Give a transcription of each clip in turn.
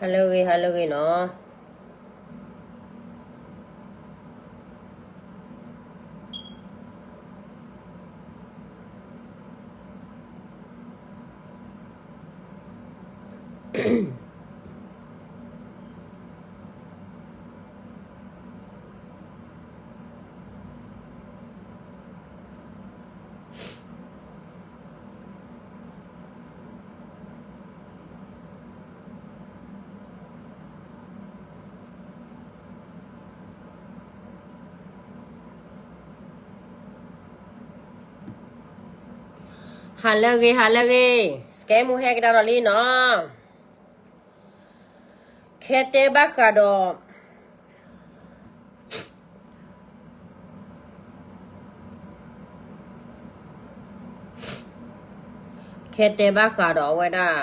ဟါလၢအဂ့ၤ ဟါလၢအဂ့ၤနီၤ. ဟါလၢအဂ့ၤ ဟါလၢအဂ့ၤ, စကဲမူဟဲကဒါဒီးလံနီၤ. ခဲတဲဘၣ်ဃးဒီး ခဲတဲဘၣ်ဃးဒီးအဝဲဒၣ်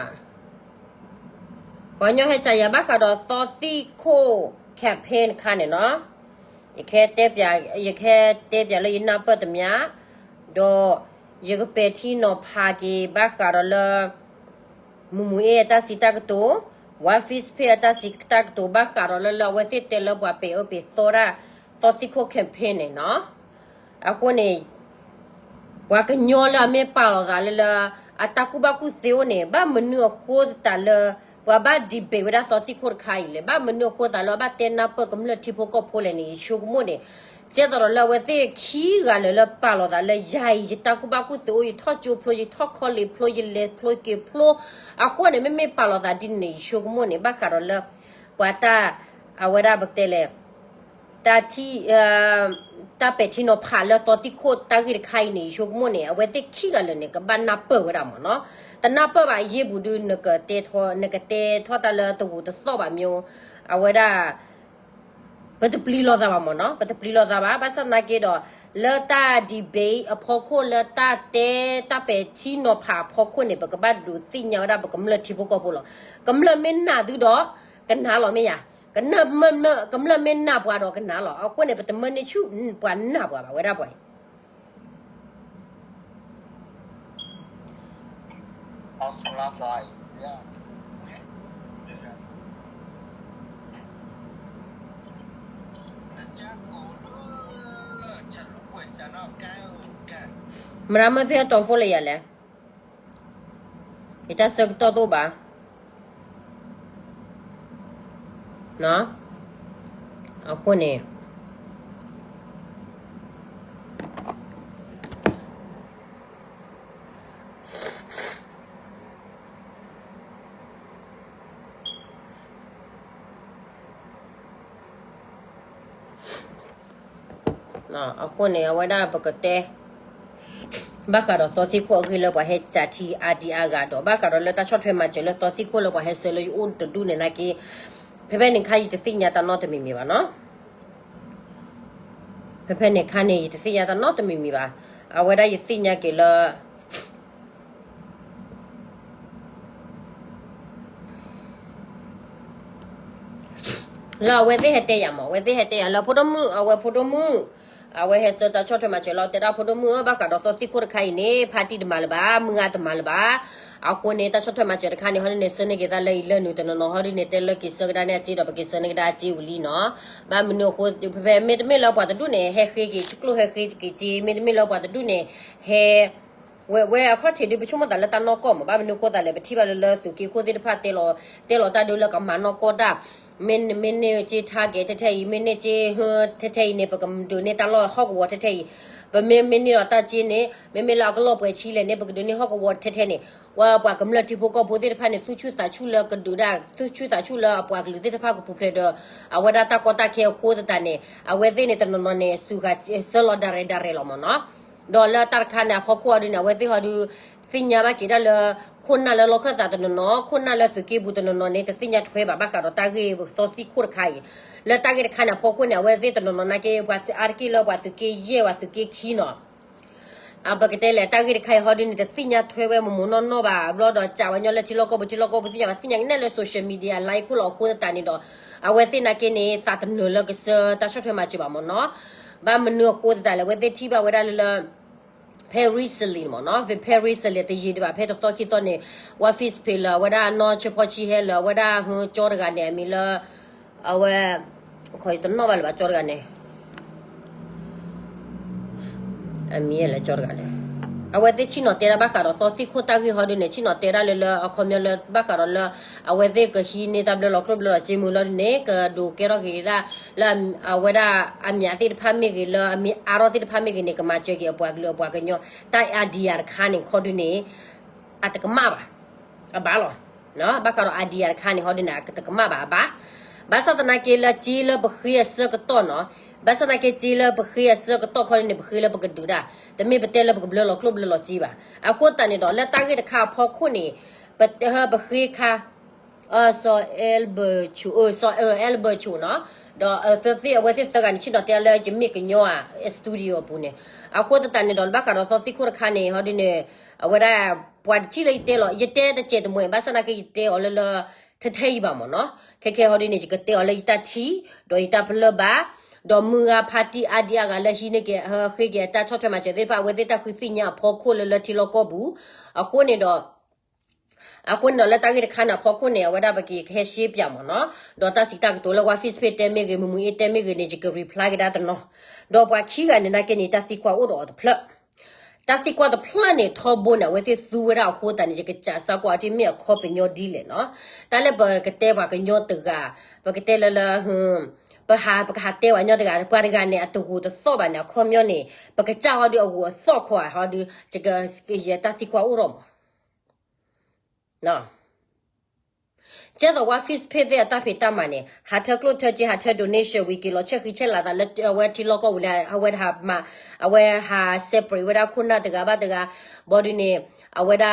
ပှၤကညီဟဲကၢယၤဘၣ်ဃးဒီးသီသံၣ်ခိၣ် campaign တခါန့ၣ်နီၤ. ယခဲတဲပၠး ယခဲတဲပၠးလၢယနၢ်ပၢၢ်တမံၤ, ဒီးယကပဲာ်ထံနီၤဖးက့ၤဘၣ်ဃးဒီးလၢ မူမူအ့အတၢ်စံးတၢ်ကတိၤ, One Fist Page အတၢ်စံးတၢ်ကတိၤဘၣ်ဃးဒီးလၢ လၢအဝဲသ့ၣ်တဲလၢပှၤပဲာ်အၢပဲာ်သီဒၣ် သီသံၣ်ခိၣ် campaign န့ၣ်နီၤ. အဃိန့ၣ် ပှၤကညီလၢအမ့ၢ်ပာ်လီၤသးလၢလၢ အတၢ်ကူၣ်ဘၣ်ကူၣ်သ့အိၣ်န့ၣ် ဘၣ်မနုၤအဃိသတးလၢ ပှၤဘၣ် debate ဝဲဒၣ်သီသံၣ်ခိၣ်တခါအံၤလဲၣ်, ဘၣ်မနုၤအဃိသတးလၢအဘၣ်တဲနၢ်ပၢၢ်ကမျၢၢ်ထံဖိကီၢ်ဖိလဲၣ်န့ၣ် ယဆိကမိၣ်န့ၣ် ကဲသိးဒီးလၢအဝဲသ့ၣ်ခံဂၤလၢာ်လၢပာ်လီၤသးလၢယၤအံၤ ယတၢ်ကူၣ်ဘၣ်ကူၣ်သ့အိၣ် ယထီၣ်ကၠိဖျိ ယထီၣ် college ဖျိ ယလဲၤဖျိက့ၤဖျိ, အဃိန့ၣ် မ့မ့ၢ်ပာ်လီၤသးဒ်န့ၣ်န့ၣ် ယဆိကမိၣ်န့ၣ် ဘၣ်ဃးဒီးလၢ ပှၤတၢ် အဝဲဒၣ်ပကတဲလဲၣ် တၢ်ထံၣ် တၢ်ပဲာ်ထံနီၤဖးလၢသီသံၣ်ခိၣ်တၢ်ဂ့ၢ်တခါအံၤန့ၣ် ယဆိကမိၣ်န့ၣ် အဝဲသ့ၣ်ခံဂၤလၢာ်န့ၣ် ကဘၣ်နၢ်ပၢၢ်ဝဲဒၣ်မ့ၢ်နီၤ. တနၢ်ပၢၢ်ဘၣ်အယ့ၢ်ပူၤဒုး နကတဲထီၣ် နကတဲထီၣ်တၢ်လၢတဂူာ်တသီၣ်ဘၣ်မ့ၢ် အဝဲဒၣ် ပတပျံၤလိာ်သးဘၣ်မ့ၢ်နီၤ, ပတပျံၤလိာ်သးဘၣ်. ဘၣ်ဆၣ်သနာ်က့ဒီး လၢတၢ် debate အဖီခိၣ် လၢတၢ်တဲတၢ်ပဲာ်ထံနီၤဖးအဖီခိၣ်န့ၣ် ပကဘၣ်ဒုးသ့ၣ်ညါဝဲဒၣ်ပကမျၢၢ်ထံဖိကီၢ်ဖိလီၤ. ကမျၢၢ်မ့ၢ်နာ်သုဒီး ကနာ်လီၤမ့ၢ်ယၤ, ကမျၢၢ်မ့ၢ်နာ်ပှၤဒီးကနာ်လီၤ. အဃိန့ၣ် ပတမၢန့ၢ်ဆူၣ်ပှၤနာ်ပှၤဘၣ်ဝဲဒၣ်ပှၤအံၤ မရၤမၢသ့ၣ်ဟဲတီၤ phone လၢယၤလဲၣ်, ယတၢ်ဆၢကတီၢ်တအိၣ်ဘၣ်, အဃိန့ၣ် အဃိန့ၣ် အဝဲဒၣ်ပကတဲ ဘၣ်ဃးဒီးသီသံၣ်ခိၣ်အဂ့ၢ်လၢပှၤဟဲကၠးထံအါဒံအါဂၤဒီး ဘၣ်ဃးဒီးလၢတၢ်ဆီၣ်ထွဲမၤစၢၤလၢသီသံၣ်ခိၣ်လၢပှၤဟဲဆှၢလၢယအိၣ်တဒူၣ်န့ၣ်နာ်က့ ဖဲဖဲန့ၣ်ခါယတသ့ၣ်ညါတၢ်နီတမံၤမံၤဘၣ်နီၤ. ဖဲဖဲန့ၣ်ခါန့ၣ် ယတသ့ၣ်ညါတၢ်နီတမံၤမံၤဘၣ်. အဝဲဒၣ်ယသ့ၣ်ညါက့ၤလၢ လၢအဝဲသ့ၣ်ဟဲတဲယၤမး, အဝဲသ့ၣ်ဟဲတဲယၤလၢဖိဒိၣ်မုၣ်, အဝဲဖိဒိၣ်မုၣ်, အဝဲဟဲဆှၢတၢ်ဆီၣ်ထွဲမၤစၢၤလီၤ တဲဒၣ်ဖိဒိၣ်မုၣ်ဧၢ, ဘၣ်ဃးဒီးသီသံၣ်ခိၣ်တခါအံၤန့ၣ် ဖါတံၢ်တမၤလၢၤဘၣ်, မုၢ်ဂၤတမၤလၢၤဘၣ်. အဃိန့ၣ် တၢ်ဆီၣ်ထွဲမၤစၢၤတခါန့ၣ် ဟီဒ်န့ၣ် ဆှၢန့ၢ်က့ၤသးလၢအံၤလၢနုၤတနီၤနီၤ ဟီဒ်န့ၣ် တဲလၢက့ၤဆှၢကဒါန့ၢ်အစ့ဒီး ပက့ၤဆှၢန့ၢ်ကဒါအစ့ဝံၤလံနီၤ. ဘၣ်မနုၤအဃိ ဖဲမ့တမ့ၢ်လၢပှၤတဒူၣ်န့ၣ် ဟဲဃ့က့ၤ ဆူကျိၣ်ဟဲဃ့က့ၤစ့, မ့တမ့ၢ်လၢပှၤတဒူၣ်န့ၣ် ဟဲ ဝဲ ဝဲအခီၣ်ထံးဒုး ပဆိကမိၣ်သးလၢတၢ်နီၢ်ကီၢ်မး, ဘၣ်မနုၤအဃိသးလဲၣ်, ပထံၣ်ဘၣ်လၢလၢသုးက့ခိၣ်သ့ၣ်တဖၣ်တဲလီၤ, တဲလီၤတၢ်ဒုးလၢကမၤနီၢ်ကီၢ်တၢ်, မ့ၢ် မ့ၢ်န့ၢ်က့ target ထဲထဲအံၤ, မ့ၢ်န့ၢ်က့ ထဲထဲအံၤန့ၣ် ပကဒုးန့ၢ်တၢ်လီၢ်ဟီၣ်ကဝီၤထဲထဲအံၤ, ပမ့ၢ် မ့ၢ်န့ၢ်လီၤတၢ်က့န့ၣ် မ့မ့ၢ်လၢအကလီၢ်ပှဲၤဆံလဲၣ်န့ၣ် ပကဒုးန့ၢ်ဟီၣ်ကဝီၤထဲထဲန့ၣ်, ဝဲပှၤကမျၢၢ်ထံဖိကီၢ်ဖိသ့ၣ်တဖၣ်န့ၣ် သူၣ်ဆူၣ်သးဆူၣ်လၢကဒုးဒၣ်, သူၣ်ဆူၣ်သးဆူၣ်လၢအပှၤကလုာ်သ့ၣ်တဖၣ်ကပူၤဖျဲးဒီး အဝဲဒၣ်တၢ်ကီတၢ်ခဲအဃိသတးန့ၣ် အဝဲသ့ၣ်န့ၣ်တနီၤနီၤန့ၣ် စူးဂၤဆၢလီၤဒၣ်ရဲၣ်ဒၣ်ရဲၣ်လီၤမးနီၤ. ဒီးလၢတၢ်တခါန့ၣ် အဖီခိၣ်အီၤဒုးန့ၣ် အဝဲသ့ၣ်ဟီဒုး သ့ၣ်ညါဘၣ်က့ၤဒၣ်လၢ ခိၣ်နၢ်လၢလီၢ်ခၢၣ်သးတနီၤနီၤ, ခိၣ်နၢ်လၢသုးက့ပူၤတနီၤနီၤန့ၣ် တသ့ၣ်ညါထွဲဘၣ် ဘၣ်ဃးဒီးတၢ်ဂ့ၢ်သီသံၣ်ခိၣ်တခါအံၤ. လၢတၢ်ဂ့ၢ်တခါန့ၣ် အဖီခိၣ်န့ၣ် အဝဲသ့ၣ်တနီၤနီၤနာ်က့ ပှၤအါတက့ၢ်လၢပှၤသုးက့ယဲၢ် ပှၤသုးက့ခံနီၤ. အပကတဲလဲၣ် တၢ်ဂ့ၢ်တခါအံၤဟီဒုးန့ၣ် တသ့ၣ်ညါထွဲဝဲမိၢ်မိၢ်နီၢ်နီၢ်ဘၣ်. ဘျီဒီးစံးဝဲညီလၢထံလီၢ်ကီၢ်ပူၤ ထံလီၢ်ကီၢ်ပူၤသ့ၣ်ညါဘၣ် သ့ၣ်ညါက့ၤနဲၣ်လၢ social media လၢအံၤခိၣ်လီၤအဃိသတးန့ၣ်ဒီး အဝဲသ့ၣ်နာ်က့န့ၣ် သးတနၢၤလၢကဆှၢတၢ်ဆီၣ်ထွဲမၤစၢၤဘၣ်မးနီၤ. ဘၣ်မနုၤအဃိသတးလဲၣ် အဝဲသ့ၣ်ထံၣ်ဘၣ်ဝဲဒၣ်လၢလၢ ဖဲ recently မ့ၢ်နီၤ, ဖဲ recently တယံာ်ဒံးဘၣ် ဖဲတသီခံသီန့ၣ် Wafis ဖဲလၢအဝဲဒၣ်နီၢ်ဆၢဖီဆံဟဲလၢအဝဲဒၣ်ဟၢကၠီတဂၤန့ၣ် အမံၤလၢ အဝဲ ခီတနီၣ်ဘၣ်လၢၤဘၣ်ကၠီတဂၤန့ၣ် အမံၤလၢကၠီတဂၤန့ၣ် အဝဲသ့ၣ်ဆ့ၣ်နီၤတဲဒၣ်ဘၣ်ဃးဒီးသီသံၣ်ခိၣ်တၢ်ဂ့ၢ်ဟီဒုန့ၣ် ဆ့ၣ်နီၤတဲဒၣ်လၢလၢအခီပညီလၢ ဘၣ်ဃးဒီးလၢ အဝဲသ့ၣ်ကဟံးန့ၢ်တၢ်ဘျၢလီၤကျိၣ်ဘျၢလီၤစ့မုၢ်လီၤဒုန့ၣ် ကဒိးကဲထီၣ်က့ၤဒၣ် လၢအဝဲဒၣ်အမံၤသ့ၣ်တဖၣ်မ့ၢ်ဂ့ၤ လၢအမံၤအါထီၣ်သ့ၣ်တဖၣ်မ့ၢ်ဂ့ၤန့ၣ် ကမၤစၢၤက့ၤအပှၤကလုာ်အပှၤကညီ တၢ် idea တခါန့ၣ် ခီဒုန့ၣ် အတကမၣ်ဘၣ် အဘၣ်လီၤ. ဘၣ်ဃးဒီး idea တခါန့ၣ် ဟီဒုန့ၣ် အတကမၣ်ဘၣ်အဘၣ်. ဘၣ်ဆၣ်သနာ်က့လၢ စ့လၢပဃ့အဆၢကတီၢ်နီၤ, ဘၣ်ဆၣ်သနာ်က့ စ့လၢပဃ့အဆၢကတီၢ်ခီဒုန့ၣ် ပဃ့လၢပကဒုးဒၣ်, တမ့ၢ်ပတဲလၢပကဘျၢလီၤကျိၣ်ဘျၢလီၤစ့ဘၣ်. အဃိသတးန့ၣ်ဒီး လၢတၢ်ဂ့ၢ်တခါအဖီခိၣ်န့ၣ် ပ ပဃ့ခါ စီၤအဲလ်ဘၢၣ်ဆိၣ်, စီၤအဲလ်ဘၢၣ်ဆိၣ်နီၤ, ဒီးသၢသ့ၣ် အဝဲသ့ၣ်သၢဂၤန့ၣ် ဆ့ၣ်နီၤတဲလၢယမ့ၢ်ကညီဧါ studio အပူၤန့ၣ်, အဃိသတးန့ၣ်ဒီး လၢဘၣ်ဃးဒီးသီသံၣ်ခိၣ်တခါန့ၣ် ဟီဒုန့ၣ် အဝဲဒၣ် ပှၤတထံၣ်လၢယတဲလီၤ, ယတဲတစဲးတမှဲၤ ဘၣ်ဆၣ်သနာ်က့ ယတဲအီၤလၢလၢ ထဲထဲအံၤဘၣ်မ့ၢ်နီၤ, ခဲခဲဟီဒုန့ၣ် ယကတဲအီၤလၢယတၢ်ထံၣ် ဒီးယတၢ်ပလၢၢ်ဘၣ်, ဒီးမုၢ်ဂၤဖါတံၢ်အါဒံအါဂၤလၢဟံးန့ၢ်က့ၤ ဟဲဃ့က့ၤအတၢ်ဆီၣ်ထွဲမၤစၢၤသ့ၣ်တဖၣ် အဝဲသ့ၣ်တၢ်ဃုသ့ၣ်ညါအဖီခိၣ်လၢလၢထံလီၢ်ကီၢ်ပူၤ, အဃိန့ၣ်ဒီး အဃိန့ၣ်ဒီး လၢတၢ်ဂ့ၢ်တခါန့ၣ်အဖီခိၣ်န့ၣ် အဝဲဒၣ်ပကဟဲရှဲပၠးမ့ၢ်နီၤ, ဒီးတၢ်စံးတၢ်ကတိၤလၢ Wafis ဖဲတဲမ့ၢ်ဂ့ၤ မုၢ်မုၢ်အ့တဲမ့ၢ်ဂ့ၤန့ၣ် ယက reply ကဒါတနီၤ, ဒီးပှၤခံဂၤန့ၣ် နာ်က့န့ၣ် တၢ်သံကွၢ်အိၣ်ဒီးအီၤတဖျၢၣ်, တၢ်သံကွၢ်တဖျၢၣ်န့ၣ် ထီဘိန့ၣ် အဝဲသ့ၣ်သူဝဲဒၣ်အဃိသတးန့ၣ် ယကစးစါကွၢ်အီၤ တမ့ၢ်အခီပညီဒ်လဲၣ်နီၤ, တၢ်လၢပကတဲပှၤကညီတဂၤ, ပကတဲလၢလၢ ပဟး ပကဟးတဲပှၤကညီတဂၤ ပှၤတဂၤန့ၣ် အတဂိာ်တသီၣ်ဘၣ်န့ၣ် အခီပညီန့ၣ် ပကစၢ်ဟီဒုးအဂိာ်အသီၣ်ခီဧါ ဟီဒုး ယတၢ်သံကွၢ်အိၣ်ထီၣ်မး ကဲသိး Wafis ဖဲသ့ၣ်အတၢ်ဖံးတၢ်မၤန့ၣ် ဟးထၢကျိၣ်ထၢစ့ ဟးထၢ donation ဝံၤ က့ၤလီၤဆဲးဃံဆဲးလၤသးလၢအဝဲထံလီၢ်ကီၢ်ပူၤလၢ အဝဲဟးမၤ အဝဲဟး separate ဝဲဒၣ်ခိၣ်နၢ်တဂၤဘၣ်တဂၤ, ဘီဒုးန့ၣ် အဝဲဒၣ်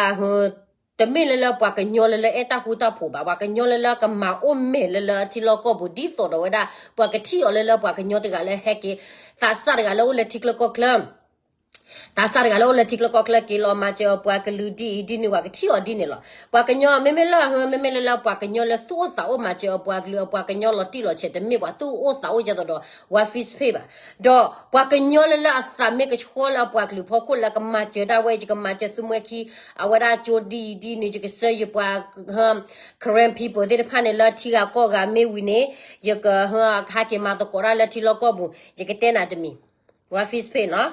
တမ့ၢ်လၢလၢပှၤကညီလၢလၢအဲၣ်တၢ်ဃူတၢ်ဖိးဘၣ်, ပှၤကညီလၢလၢကမၤအိၣ်မဲာ်လၢလၢထံလီၢ်ကီၢ်ပူၤ ဒ်သိးဒီးဝဲဒၣ် ပှၤကထံၣ်အီၤလၢလၢပှၤကညီတဂၤလၢဟဲက့ၤ သးစၢ်တဂၤလၢအိၣ်လၢထံချၢကီၢ်ချၢ သးစၢ်တဂၤလၢအိၣ်လၢထံချၢကီၢ်ချၢ က့ၤလီၤမၤစၢၤအပှၤကလုာ်ဒ်အံၤဒ်နုၤ ပှၤကထံၣ်အီၤဒ်န့ၣ်လီၤ. ပှၤကညီ မ့မ့ၢ်လၢ မ့မ့ၢ်လၢလၢပှၤကညီလၢသူၣ်အိၣ်သးအိၣ်မၤစၢၤအပှၤကလုာ် အပှၤကညီလီၤတံၢ်လီၤဆဲး တမ့ၢ်ပှၤသူၣ်အိၣ်သးအိၣ်ဒ်သိးဒီး Wafis ဖဲဘၣ်. ဒီးပှၤကညီလၢလၢအသးမ့ၢ်ကဆှီလၢအပှၤကလုာ်ဖီခိၣ်လၢကမၤစၢၤဒၣ်ဝဲ ယကမၤစၢၤသုမှဲခံ အဝဲဒၣ်ကၠိဒ်အံၤဒ်နုၤ ယကဆှၢယပှၤ Karen people သ့ၣ်တဖၣ်န့ၣ် လၢထံဂၤကီၢ်ဂၤမ့ၢ်ဝံၤန့ၣ် ယက ဟးက့ၤမၤသကိးတၢ်လၢထံလီၢ်ကီၢ်ပူၤ ယကတဲနၤတမံၤ Wafis ဖဲနီၤ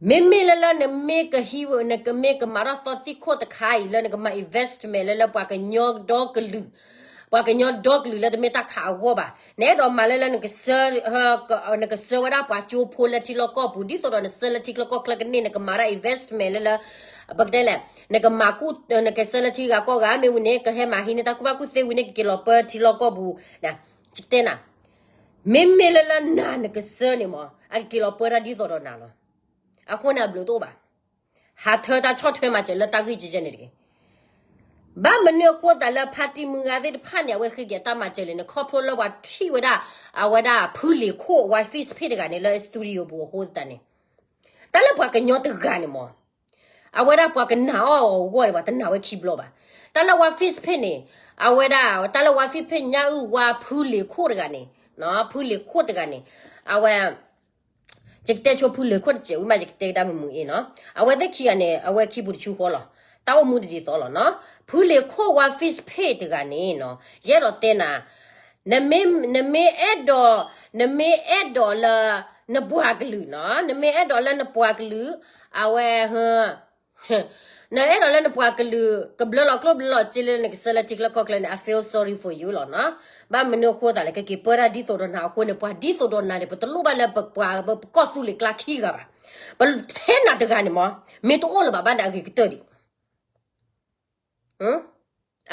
မ့မ့ၢ်လၢလၢနမ့ၢ်ကဟံး နကမ့ၢ်ကမၤထီၣ်သီသံၣ်ခိၣ်တခါအံၤ လၢနကမၤ investment လၢလၢပှၤကညီဒီကလုာ် ပှၤကညီဒီကလုာ်လၢတမ့ၢ်တၢ်ခးအဂီၢ်ဘၣ်. နအဲၣ်ဒိးမၤလၢလၢ နကဆှၢဝဲဒၣ်ပှၤကၠိဖိလၢထံလီၢ်ကီၢ်ပူၤ ဒ်သိးဒီးနဆှၢလၢထံချၢကီၢ်ချၢကန့ၣ် နကမၤဒၣ် investment လၢလၢ ပကတဲလဲၣ် နကမၤကူၣ် နကဆှၢလၢထံဂၤကီၢ်ဂၤမ့ၢ်ဝံၤန့ၣ် ကဟဲမၤဟံးန့ၢ်တၢ်ကူၣ်ဘၣ်ကူၣ်သ့ဝံၤန့ၣ် ကက့ၤလီၤပၢထံလီၢ်ကီၢ်ပူၤ ယကတဲနၤ မ့မ့ၢ်လၢလၢနၤနကဆှၢန့ၣ်မး အကက့ၤလီၤပၢတၢ်ဒ်သိးဒီးနၤလီၤ. အဃိန့ၣ်အဘျုးတအိၣ်ဘၣ်. ဟးထၢတၢ်ဆီၣ်ထွဲမၤစၢၤလၢတၢ်ဂ့ၢ်ကဲကဲန့ၣ်တက့ၢ်. ဘၣ်မနုၤအဃိသတးလၢဖါတံၢ်မုၢ်ဂၤသ့ၣ်တဖၣ်န့ၣ် အဝဲဃ့က့ၤအတၢ်မၤစၢၤလဲၣ်န့ၣ် ခီဖျိလၢပှၤထံၣ်ဝဲဒၣ် အဝဲဒၣ်ဖုလ့ၤခိၣ် Wafis ဖဲတဂၤန့ၣ် လၢ studio ပူၤအဃိသတးန့ၣ် တၢ်လၢပှၤကညီတဂၤန့ၣ်မး အဝဲဒၣ်ပှၤကနာ်အီၤအဂီၢ်န့ၣ် ပှၤတနာ်ဝဲခံဘျီဘၣ်. တၢ်လၢ Wafis ဖဲန့ၣ် အဝဲဒၣ် တၢ်လၢ Wafis ဖဲညါအုၣ်ဝါဖုလ့ၤခိၣ်တဂၤန့ၣ် ဖုလ့ၤခိၣ်တဂၤန့ၣ် အဝဲ ယကတဲဆိဖုလ့ၤခိၣ်တစဲးဝံၤမး ယကတဲကဒါမုာ်မုာ်အ့နီၤ. အဝဲသ့ၣ်ခံဂၤန့ၣ် အဝဲခံပူၤတဆူဃီလီၤ. တၢ်အိၣ်မူတဒ်သိးလီၤနီၤ. ဖုလ့ၤခိၣ် Wafis ဖဲတဂၤန့ၣ်နီၤ ယအဲၣ်ဒိးတဲနၤ နမ့ၢ် နမ့ၢ်အဲၣ်ဒိး နမ့ၢ်အဲၣ်ဒိးလၢ နပှၤကလုာ်နီၤ နမ့ၢ်အဲၣ်ဒိးလၢနပှၤကလုာ် အဝဲ နအဲၣ်ဒိးလၢနပှၤကလုာ် ကဘျၢလီၤကျိၣ်ဘျၢလီၤစ့လၢနကဆှၢလၢထံချၢကီၢ်ချၢန့ၣ် I feel sorry for you လီၤနီၤ. ဘၣ်မနုၤအဃိသတးလဲၣ် ကက့ၤပၢတၢ်ဒ်သိးဒီးနၤအဃိန့ၣ် ပှၤဒ်သိးဒီးနၤန့ၣ် ပတလိၣ်ဘၣ်လၢပပှၤ ပကီၢ်သူလ့ၤကျါခံဂၤဘၣ်. ပထဲနၤတဂၤန့ၣ်မး မ့ၢ်တအိၣ်လၢၤဘၣ်ဘၣ်န့ၣ် အဂ့ၤကတၢၢ်ဒံး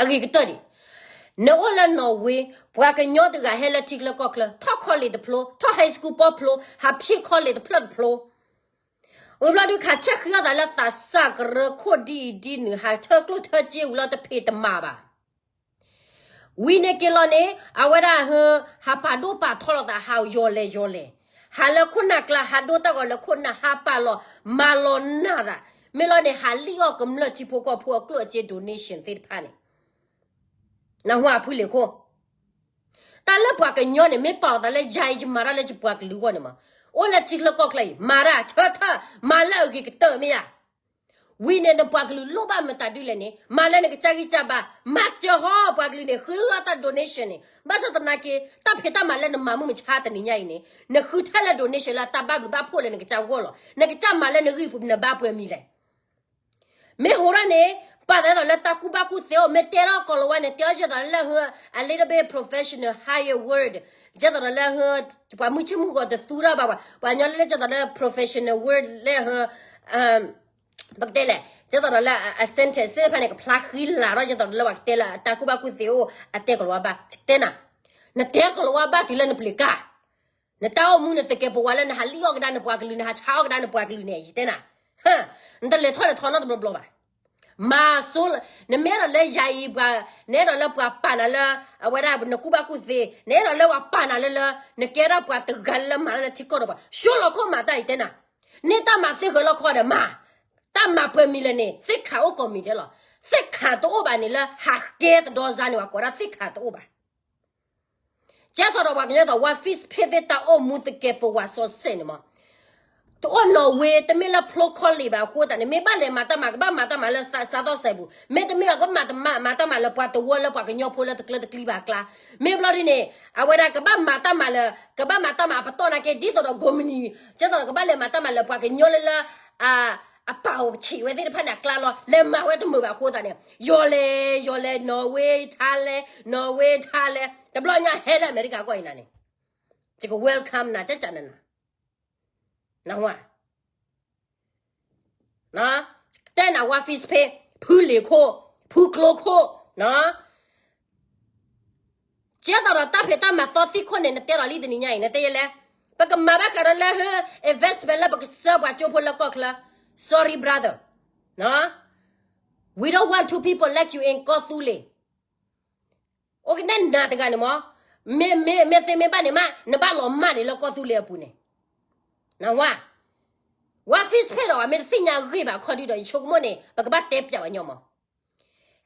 အဂ့ၤကတၢၢ်ဒံး. နအိၣ်လၢနီၣ်ဝ့ ပှၤကညီတဂၤဟဲလၢထံချၢကီၢ်ချၢ ထီၣ် college တဖျိ ထီၣ် high school ပီဖျိ ဟးဖျ့ college တဖျၢၣ်တဖျိ ဝံၤဘျီဒုးခးဆဲးဃံအီၣ်သးလၢသးစၢ်ကရၢခိၣ်ဒ်အံၤဒ်နုၤ ဟးထၢကျိၣ်ထၢစ့ဝံၤလီၤတဖံးတမၤဘၣ်. ဝံၤန့ၣ်က့ၤလီၤန့ၣ် အဝဲဒၣ်ဟ ဟးပာ်ဒိၣ်ပာ်ထီလီၤသး ဟးယီၤလဲၤယီၤလဲၤ ဟးလၢခိၣ်နၢ်ကျါ ဟးဒိတၢ်ဂီၤလၢခိၣ်နၢ် ဟးပာ်လီၤမၤလီၤနၢ်သး မ့ၢ်လီၤန့ၣ် ဟးလံၣ်အီၣ်ကမျၢၢ်ထံဖိကီၢ်ဖိအကျိၣ်အစ့ donation သ့ၣ်တဖၣ်န့ၣ် နၢ်ဟူဧါ ဖုလ့ၤခိၣ်. တၢ်လၢပှၤကညီန့ၣ် မ့ၢ်ပာ်အီၤသးလၢယၤအံၤ ယမၤတၢ်လၢယပှၤကလုာ်အဂီၢ်န့ၣ်မး, အိၣ်လၢထံချၢကီၢ်ချၢအံၤ မၤတၢ်ဆၢထၢၣ် မၤလၢအဂ့ၤကတၢၢ်မ့ၢ်ယၤ ဝံၤန့ၣ် နပှၤကလုာ်လိၣ်ဘၣ်မတၤဒ်လဲၣ်န့ၣ် မၤလၢနကစၢ်ဂံၢ်စၢ်ဘါ, မၤစၢၤဟီပှၤကလုာ်န့ၣ် ဃုအီၣ်တၢ် donation န့ၣ်, ဘၣ်ဆၣ်သနာ်က့ တၢ်ဖံးတၢ်မၤလၢနမၤမုၢ်မဆါတနံၤညါအံၤန့ၣ် နဃုထဲလၢ donation လၢတၢ်ဘၣ်ဘျုးဘၣ်ဖှိၣ်လၢနကစၢ်ဂီၢ်လီၤ. နကစၢ်မၤလၢနဂံၢ်နဘါပှဲၤမံၤလဲၣ်. မ့ၢ်ဟိးထီၣ်န့ၣ် ပာ်သးဒ်သိးလၢတၢ်ကူၣ်ဘၣ်ကူၣ်သ့အိၣ်, မ့ၢ်တဲထီၣ်ကိၤလၤဝါန့ၣ် တဲအီၤဒ်သိးလၢဟၢ a little bit professional higher word, ဒ်သိးဒီးလၢဟၢ ပှၤမုၢ်ဆ့ၣ်မုၢ်ဂီၤတသူတၢ်ဘၣ်, ပှၤကညီလၢဒ်သိးလၢ professional word လၢဟၢ ပကတဲလဲၣ်, ဒ်သိးဒီးလၢအ sentence သ့ၣ်တဖၣ်န့ၣ် ကဖျါဃံလၤထီၣ် ဒ်သိးဒီးလၢပှၤကတဲလၢတၢ်ကူၣ်ဘၣ်ကူၣ်သ့အိၣ် အတဲကိၤလၤဝါဘၣ်, ယကတဲနၤ, နတဲကိၤလၤဝါဘၣ်တုၤလၢနပျံၤကါ နတၢ်အိၣ်မူနသကဲးပဝးလၢ နဟးလံၣ်အီၣ်ကဒါနပှၤကလုာ် နဟးဆါအီၣ်ကဒါနပှၤကလုာ်န့ၣ် ယတဲနၤ, နတလဲၤထီၣ်လဲၤထီနီတဘျီဘျီဘၣ်. မၤစိလၢ နမ့ၢ်အဲၣ်ဒိးလၢယၤအံၤပှၤ, နအဲၣ်ဒိးလၢပှၤပာ်နၤလၢ အဝဲဒၣ်နကူၣ်ဘၣ်ကူၣ်သ့, နအဲၣ်ဒိးလၢပှၤပာ်နၤလၢလၢ နကဲဒၣ်ပှၤတဂၤလၢမၤတၢ်လၢထံကီၢ်ဒီးပှၤ ဆှၢလီၤခီၣ်မၤတၢ် ယတဲနၤ, န့ၢ်တၢ်မၤသ့ဂၢၤလီၢ်ခီဒီးမၤ, တၢ်မၤပှဲၤမံၤလဲၣ်န့ၣ် သ့ၣ်ခါအိၣ်ကိးမံၤဒဲးလီၤ. သ့ၣ်ခါတအိၣ်ဘၣ်န့ၣ်လၢဟးကဲတဒီစါန့ၣ် ပှၤကိးဒၣ်သ့ၣ်ခါတအိၣ်ဘၣ်. ကဲသိးဒီးပှၤကညီသိး ဝါ face ဖဲသ့ၣ်တၢ်အိၣ်မူသကဲးပဝးစီဆှံန့ၣ်မး, တအိၣ်နီၣ်ဝ့ တမ့ၢ်လၢဖျိခီလ့ၣ်ဘၣ်အဃိသတးန့ၣ် မ့ၢ်ဘၣ်လဲၤမၤတၢ်မၤ ကဘၣ်မၤတၢ်မၤလၢသးစၢ်သီၣ်စဲးပူၤ, မ့တမ့ၢ်ဘၣ်ကဘၣ်မၤတၢ်မၤလၢပှၤတဝၢလၢပှၤကညီဖိလၢတကျၢတကျံဘၣ်အကျါ, မ့ၢ်ဘျီဒ်န့ၣ် အဝဲဒၣ်ကဘၣ်မၤတၢ်မၤလၢ ကဘၣ်မၤတၢ်မၤအပတီၢ်နာ်က့ ဒ်သိးဒီး ကိးမုၢ်နံၤ ကဲသိးဒီးကဘၣ်လဲၤမၤတၢ်မၤလၢပှၤကညီလၢလၢ အပာ်အိၣ်ဆံးဝဲသ့ၣ်တဖၣ်န့ၣ်အကျါလီၤ. လဲၤမၤဝဲတမုာ်ဘၣ်အဃိသတးန့ၣ် ယီၤလဲၤ ယီၤလဲၤ နီၣ်ဝ့ ထါလဲၣ် နီၣ်ဝ့ ထါလဲၣ် တဘျီညါဟဲလၢအမဲရကၤကီၢ်အံၤနၤန့ၣ် ယက welcome နၤ ကကနနၤ နၢ်ဟူဧါ. တဲနၤ ဝါ face ဖဲ ဖုလ့ၤခိၣ် ဖုကျိခိၣ် ကဲသိးဒီးတၢ်ဖံးတၢ်မၤသီသံခိၣ်န့ၣ် နတဲလီၤလံတနံၤညါအံၤ နတဲယဲလဲၣ်, ပကမၤဘၣ်ဃးဒီးလၢဟၢ investment လၢပကစၢပှၤကၠိဖိလၢကီၢ်ချၢ, sorry brother, we don't want two people like you in ကီၢ်သူလ့ၤ အိၣ်ကနဲၣ်နၤတဂၤန့ၣ်မး, မ့ၢ် မ့ၢ် မ့ၢ်သ့မ့ၢ်ဘၣ်န့ၣ်မး နဘၣ်လီၤမၢ်န့ၣ်လၢကီၢ်သူလ့ၤအပူၤန့ၣ်, နၢ်ဟူဧါ. ဝါ face ဖဲဒီး မ့ၢ်တသ့ၣ်ညါအဂ့ၢ်ဘၣ် ခီဒုဒီး ယဆိကမိၣ်န့ၣ် ပကဘၣ်တဲပၠးဝဲညီမး,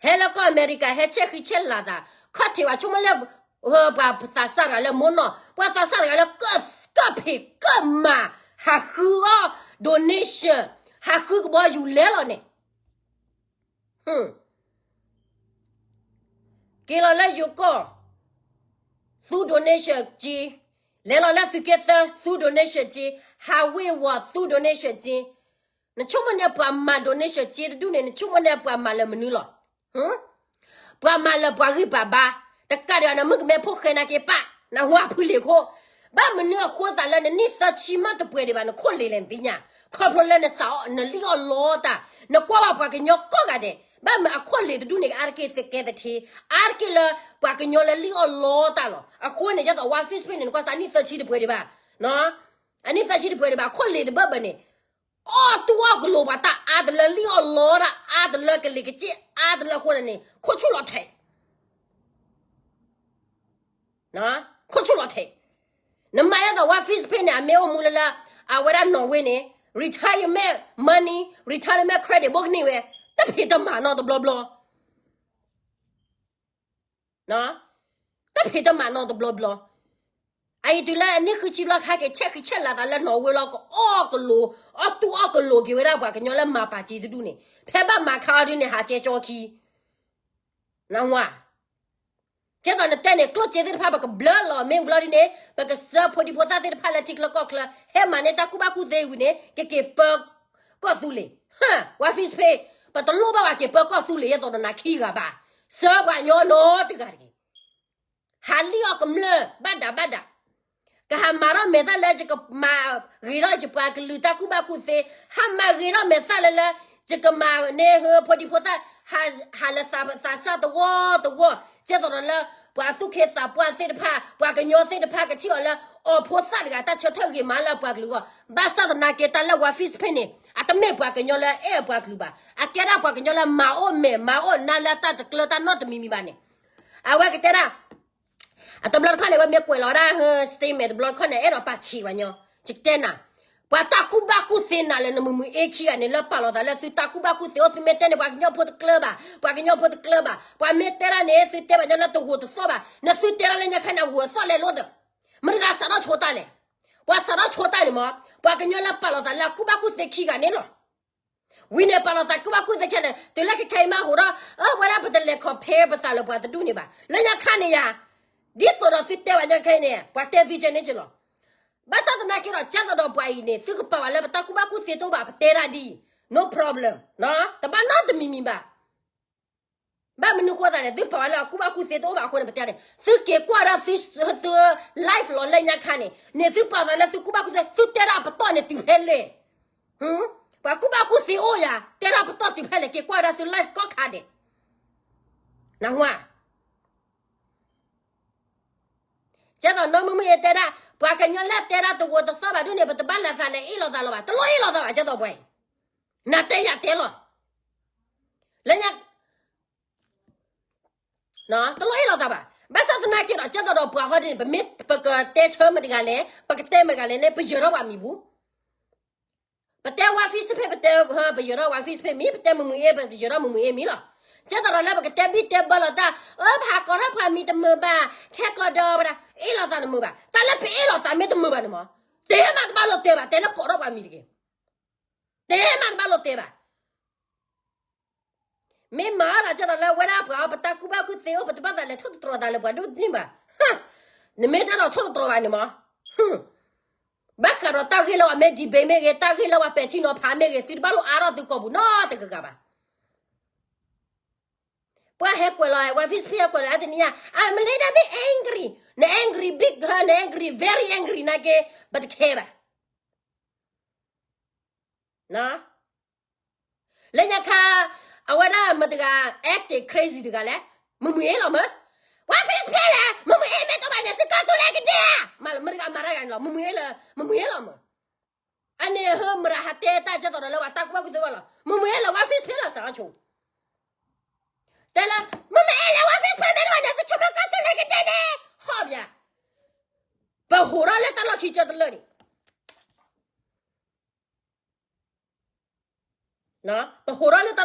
ဟဲလၢကီၢ်အမဲရကၤ ဟဲဆဲးဃံဆဲးလၤသး ခီၣ်ထံးဝဲဆိကမိၣ်လၢ ပှၤသးစၢ်တဂၤလၢမိၢ်နီၢ် ပှၤသးစၢ်တဂၤလၢ ကၢၣ်ဖံးကၢၣ်မၤ ဟးဃုအီၣ် donation ဟးဃုကဘီယူၤလဲလီၤန့ၣ် က့ၤလီၤလၢယိၤကီၢ် သူ donation က့, လဲၤလီၤလၢသုးက့သၢ သူ donation က့, ဟးဝ့ၤဝီၤ သူ donation က့, နဆိကမိၣ်န့ၣ်ပှၤမၤ donation က့တဒူၣ်န့ၣ် နဆိကမိၣ်န့ၣ်ပှၤမၤလၢမနုၤလီၤ. ပှၤမၤလၢပှၤဂံၢ်ပှၤဘါ, တကးဒံး နမုၣ်ကမဲဖိဃဲနာ်က့ပၢ်, နၢ်ဟူဧါ ဖုလ့ၤခိၣ်, ဘၣ်မနုၤအဃိသးလၢနနံၣ်သၢဆံမးတပှဲၤဒံးဘၣ် နခိၣ်လ့ၤလဲၣ်နသ့ၣ်ညါ, ခီဖျိလၢနစးအီၣ် နလံၣ်အီၣ်လီတၢ်, နကွၢ်ဘၣ်ပှၤကညီကိးဂၤဒဲး, ဘၣ်မနုၤအခိၣ်လ့ၤတဒူၣ်န့ၣ် အါတက့ၢ်သကဲသထ့, အါတက့ၢ်လၢ ပှၤကညီလၢလံၣ်အီၣ်လီတၢ်လီၤ. အဃိန့ၣ် ဒ်သိးဝါ face ဖဲန့ၣ် နကွၢ်စးနံၣ်သၢဆံတပှဲၤဒံးဘၣ်, အနံၣ်သၢဆံတပှဲၤဒံးဘၣ် ခိၣ်လ့ၤတဘၢၣ်ဘၢၣ်န့ၣ် အီၣ်တူၢ်အီၣ်ကလိၤပှၤတၢ်အါတလၢ လံၣ်အီၣ်လီတၢ်အါတလၢ ကလ့ၤကစ့ၢ်အါတလၢအဃိန့ၣ် ခိၣ်ဆူၣ်လီၤထဲး ခိၣ်ဆူၣ်လီၤထဲး, နမၤဒ်သိးဝါ face ဖဲန့ၣ် အမ့ၢ်အိၣ်မူလၢလၢ အဝဲဒၣ်နီၣ်ဝ့န့ၣ် retirement money retirement credit ဘိကနံၣ်ဝဲ တၢ်ဖံးတၢ်မၤနီတဘျီဘျီ တၢ်ဖံးတၢ်မၤနီတဘျီဘျီ, အအံၤတုၤလၢအနံၣ်ဃုဆံဘျီခါက့ၤ ဆဲးဃံဆဲးလၤသးလၢနီၣ်ဝ့လီၤ ကအီၣ်ကလိၤ အီၣ်တူၢ်အီၣ်ကလိၤက့ၤဝဲဒၣ်ပှၤကညီလၢမၤပာ်စ့တဒူၣ်န့ၣ် ဖဲဘၣ်မၤခါအီၤဒ်န့ၣ် ဟးကဲကၠီခံ နၢ်ဟူဧါ. ကဲသိးနတဲန့ၣ် ကျိၣ်စ့သ့ၣ်တဖၣ်ပကဘျၢလီၤ မ့ၢ်ဘျီဒ်န့ၣ် ပကစၢဖိဒံဖိသၣ်သ့ၣ်တဖၣ်လၢထံချၢကီၢ်ချၢ ဟဲမၤန့ၢ်တၢ်ကူၣ်ဘၣ်ကူၣ်သ့ဝံၤန့ၣ် ကက့ၤပၢကီၢ်သူလ့ၤ, ဝါ face ဖဲ ပတလိၣ်ဘၣ်ဝဲက့ၤပၢကီၢ်သူလ့ၤ ယဲသိးဒီးနၤခံဂၤဘၣ်, စၢပှၤကညီနီတဂၤတဂ့ၤ ဟးလံၣ်အီၣ်ကမျၢၢ်ဘၣ်ဒးဘၣ်ဒး, ကဟးမၤထီၣ်မဲာ်သၣ်လၢ ယကမၤဂ့ၤထီၣ်ယပှၤကလုာ်တၢ်ကူၣ်ဘၣ်ကူၣ်သ့, ဟးမၤဂ့ၤထီၣ်မဲာ်သၣ်လၢလၢ ယကမၤန့ၢ်ဟၢဖိဒံဖိသၣ် ဟးလၢသးစၢ်တဝီတဝီ, ကဲသိးဒီးလၢပှၤသူၣ်က့သးပှၢ်သ့ၣ်တဖၣ် ပှၤကညီသ့ၣ်တဖၣ်ကထံၣ်အီၤလၢ အီၣ်ဖိသၣ်တဂၤတၢ်ဆၢထၢၣ်ဂ့ၤမးလၢအပှၤကလုာ်အဂီၢ်, ဘၣ်ဆၣ်သနာ်က့တၢ်လၢ ဝါ face ဖဲန့ၣ် အတမ့ၢ်ပှၤကညီလၢအဲၣ်အပှၤကလုာ်ဘၣ်, အကဲဒၣ်ပှၤကညီလၢမၤအိၣ်မဲာ်မၤအိၣ်နါလၢတၢ်တကျၢတၢ်နီတမံၤမံၤဘၣ်န့ၣ်, အဝဲကတဲဒၣ် အတဘျီတခီၣ်န့ၣ် အဝဲမ့ၢ်ကွဲးလီၤဝဲဒၣ်ဟၢ statement တဘျီတခီၣ်န့ၣ် အဲၣ်ဒိးပာ်ဆံးဝဲညီ, ယကတဲနၤ, ပှၤတၢ်ကူၣ်ဘၣ်ကူၣ်သ့နၤလၢနမုၢ်မုၢ်အ့ခံဂၤန့ၣ် လၢပာ်လီၤသးလၢသုတၢ်ကူၣ်ဘၣ်ကူၣ်သ့အိၣ် သုမ့ၢ်တဲန့ၣ် ပှၤကညီဖိတကျၢၤဘၣ်, ပှၤကညီဖိတကျၢၤဘၣ်, ပှၤမ့ၢ်တဲဒၣ်န့ၣ် သုတဲဘၣ်ညီလၢတဂိာ်တသီၣ်ဘၣ်, နသုတဲဒၣ်လၢညါခါန့ၣ် အဂိာ်အသီၣ်လဲၤလိာ်သး, မတၤတဂၤစးထီၣ်ဆိတၢ်လဲၣ်, ပှၤစးထီၣ်ဆိတၢ်န့ၣ်မ့ၢ် ပှၤကညီလၢပာ်လီၤသးလၢအကူၣ်ဘၣ်ကူၣ်သ့ခံဂၤန့ၣ်လီၤ. ဝံၤန့ၣ်ပာ်လီၤသးကူၣ်ဘၣ်ကူၣ်သ့ခံဂၤန့ၣ် တုၤလၢခဲခဲအံၤမးဟိးဒီး အဝဲဒၣ်ပတလဲၤ compare ပသးလၢပှၤတဒူၣ်န့ၣ်ဘၣ်. လၢညါခါန့ၣ်ယၤ ဒ်သိးဒီးသုတဲဘၣ်ညါခဲအံၤန့ၣ် ပှၤတဲသုကဲန့ၣ်က့လီၤ. ဘၣ်ဆၣ်သနာ်က့ဒီး ကဲသိးဒီးပှၤအံၤန့ၣ် သုကပာ်ဝဲလၢပတၢ်ကူၣ်ဘၣ်ကူၣ်သ့တအိၣ်ဘၣ် ပတဲဒၣ်ဒ်အံၤ no problem တဘၣ်နီတမံၤမံၤဘၣ်. ဘၣ်မနုၤဃိသးန့ၣ် သုပာ်ဝဲလၢအကူၣ်ဘၣ်ကူၣ်သ့တအိၣ်ဘၣ်အဃိန့ၣ် ပတဲန့ၣ် သုက့ၤကွၢ်ဒၣ်သု life လီၤလၢညါခါန့ၣ် န့ၣ်သုပာ်သးလၢသုကူၣ်ဘၣ်ကူၣ်သ့ သုတဲဒၣ်အပတီၢ်န့ၣ်တုၤဖဲလဲၣ်. ပှၤကူၣ်ဘၣ်ကူၣ်သ့အိၣ်ယၤ တဲဒၣ်ပတီၢ်တုၤဖဲလဲၣ် က့ၤကွၢ်ဝဲဒၣ်သု life ကီၢ်ခါဒဲး. နၢ်ဟူဧါ. ကဲသိးနီၢ်မုၢ်မုၢ်အ့တဲဒၣ် ပှၤကညီလၢတဲဒၣ်တဂိာ်တသီၣ်ဘၣ်ဒ်န့ၣ် ပတဘၣ်လဲၤသးလဲၤအ့ၣ်လိာ်သးလီၤဘၣ်. တလိၣ်အ့ၣ်လိာ်သးဘၣ် ကဲသိးပှၤအံၤ နတဲယၤတဲလီၤ. လၢညါ တလိၣ်အ့ၣ်လိာ်သးဘၣ်. ဘၣ်ဆၣ်သနာ်က့ဒီး ကဲသိးဒီးပှၤဟီဒ်န့ၣ် ပမ့ၢ်ပကတဲဆၢမတၤတဂၤလဲၣ် ပကတဲမတၤတဂၤလဲၣ်န့ၣ် ပယၢၤထီၣ်ပှၤမံၤပူၤ. ပတဲ white fish တဖဲ ပတဲ ပယၢၤထီၣ် white fish တဖဲမံၤ ပတဲမုၢ်မုၢ်အ့ ပယၢၤထီၣ်မုၢ်မုၢ်အ့မံၤလီၤ. ကဲသိးဒီးလၢပကတဲဘံၣ်တဲဘၢလီၤတၢ် အၢ ပဟးကိးထီၣ်ပှၤမံၤတမုာ်ဘၣ် ခဲကိးဒီးဝဲဒၣ် အ့ၣ်လိာ်သးတမုာ်ဘၣ်. တၢ်လၢပအ့ၣ်လိာ်သးမ့ၢ်တမုာ်ဘၣ်န့ၣ်မ့ၢ် တဲမးတဘၣ်လိာ်တဲဘၣ် တဲလၢကိးထီၣ်ပှၤမံၤတဂ့ၤ. တဲမးတဘၣ်လိာ်တဲဘၣ်. မ့ၢ်မၤအီၣ်သးကဲသိးလၢဝဲဒၣ်ပှၤအီၤ ပတၢ်ကူၣ်ဘၣ်ကူၣ်သ့အိၣ် ပတဘၣ်သးလဲၤထိၣ်သတြီၤသးလၢပှၤဒိၣ်န့ၣ်ဘၣ်. နမ့ၢ်တၢ်ဒီးထိၣ်သတြီၤဘၣ်န့ၣ်မ့ၢ် ဘၣ်ဃးဒီးတၢ်ဂ့ၢ်လၢပှၤမ့ၢ် debate မ့ၢ်ဂ့ၤ တၢ်ဂ့ၢ်လၢပှၤပဲာ်ထံနီၤဖးမ့ၢ်ဂ့ၤ သုတဘၣ်လိၣ်အါထီၣ်သုကိာ်ပူၤနီတဂၤဂၤဘၣ်. ပှၤဟဲကွဲးလီၤ white fish ဖဲဟဲကွဲးလီၤ အတနံၤညါ I'm a little bit angry န angry big န angry very angry နာ်က့ ပတခဲဘၣ်. လၢညါခါ အဝဲဒၣ်မတၤတဂၤ acting crazy တဂၤလဲၣ်, မုၢ်မုၢ်အ့လီၤမၢ်, white fish ဖဲလဲၣ်, မုၢ်မုၢ်အ့မ့ၢ်တအိၣ်ဘၣ်န့ၣ် သုကီၢ်သူလ့ၤကဒဲ, မတၤတဂၤမၤတၢ်ဂၤန့ၣ်လီၤ, မုၢ်မုၢ်အ့လီၤ, မုၢ်မုၢ်အ့လီၤမၢ်. အန့ၣ်ဟၢမတၤဟးတဲတၢ်ကဲသိးဒီးလၢပှၤတၢ်ကူၣ်ဘၣ်ကူၣ်သ့ဘၣ်လီၤ, မုၢ်မုၢ်အ့လီၤ white fish ဖဲလီၤစးဆိ တဲလၢ မုၢ်မုၢ်အ့လီၤ white fish ဖဲမ့ၢ်တအိၣ်ဘၣ်န့ၣ် သုဆိကမိၣ်ကီၢ်သူလ့ၤကဒဲန့ၣ်, ဟီၣ်ဘၣ်, ပဟိးထီၣ်လၢတၢ်လီၢ်ခံကတၢၢ်တလၢာ်န့ၣ် ပဟိးထီၣ်လၢတၢ်လီၢ်ခံ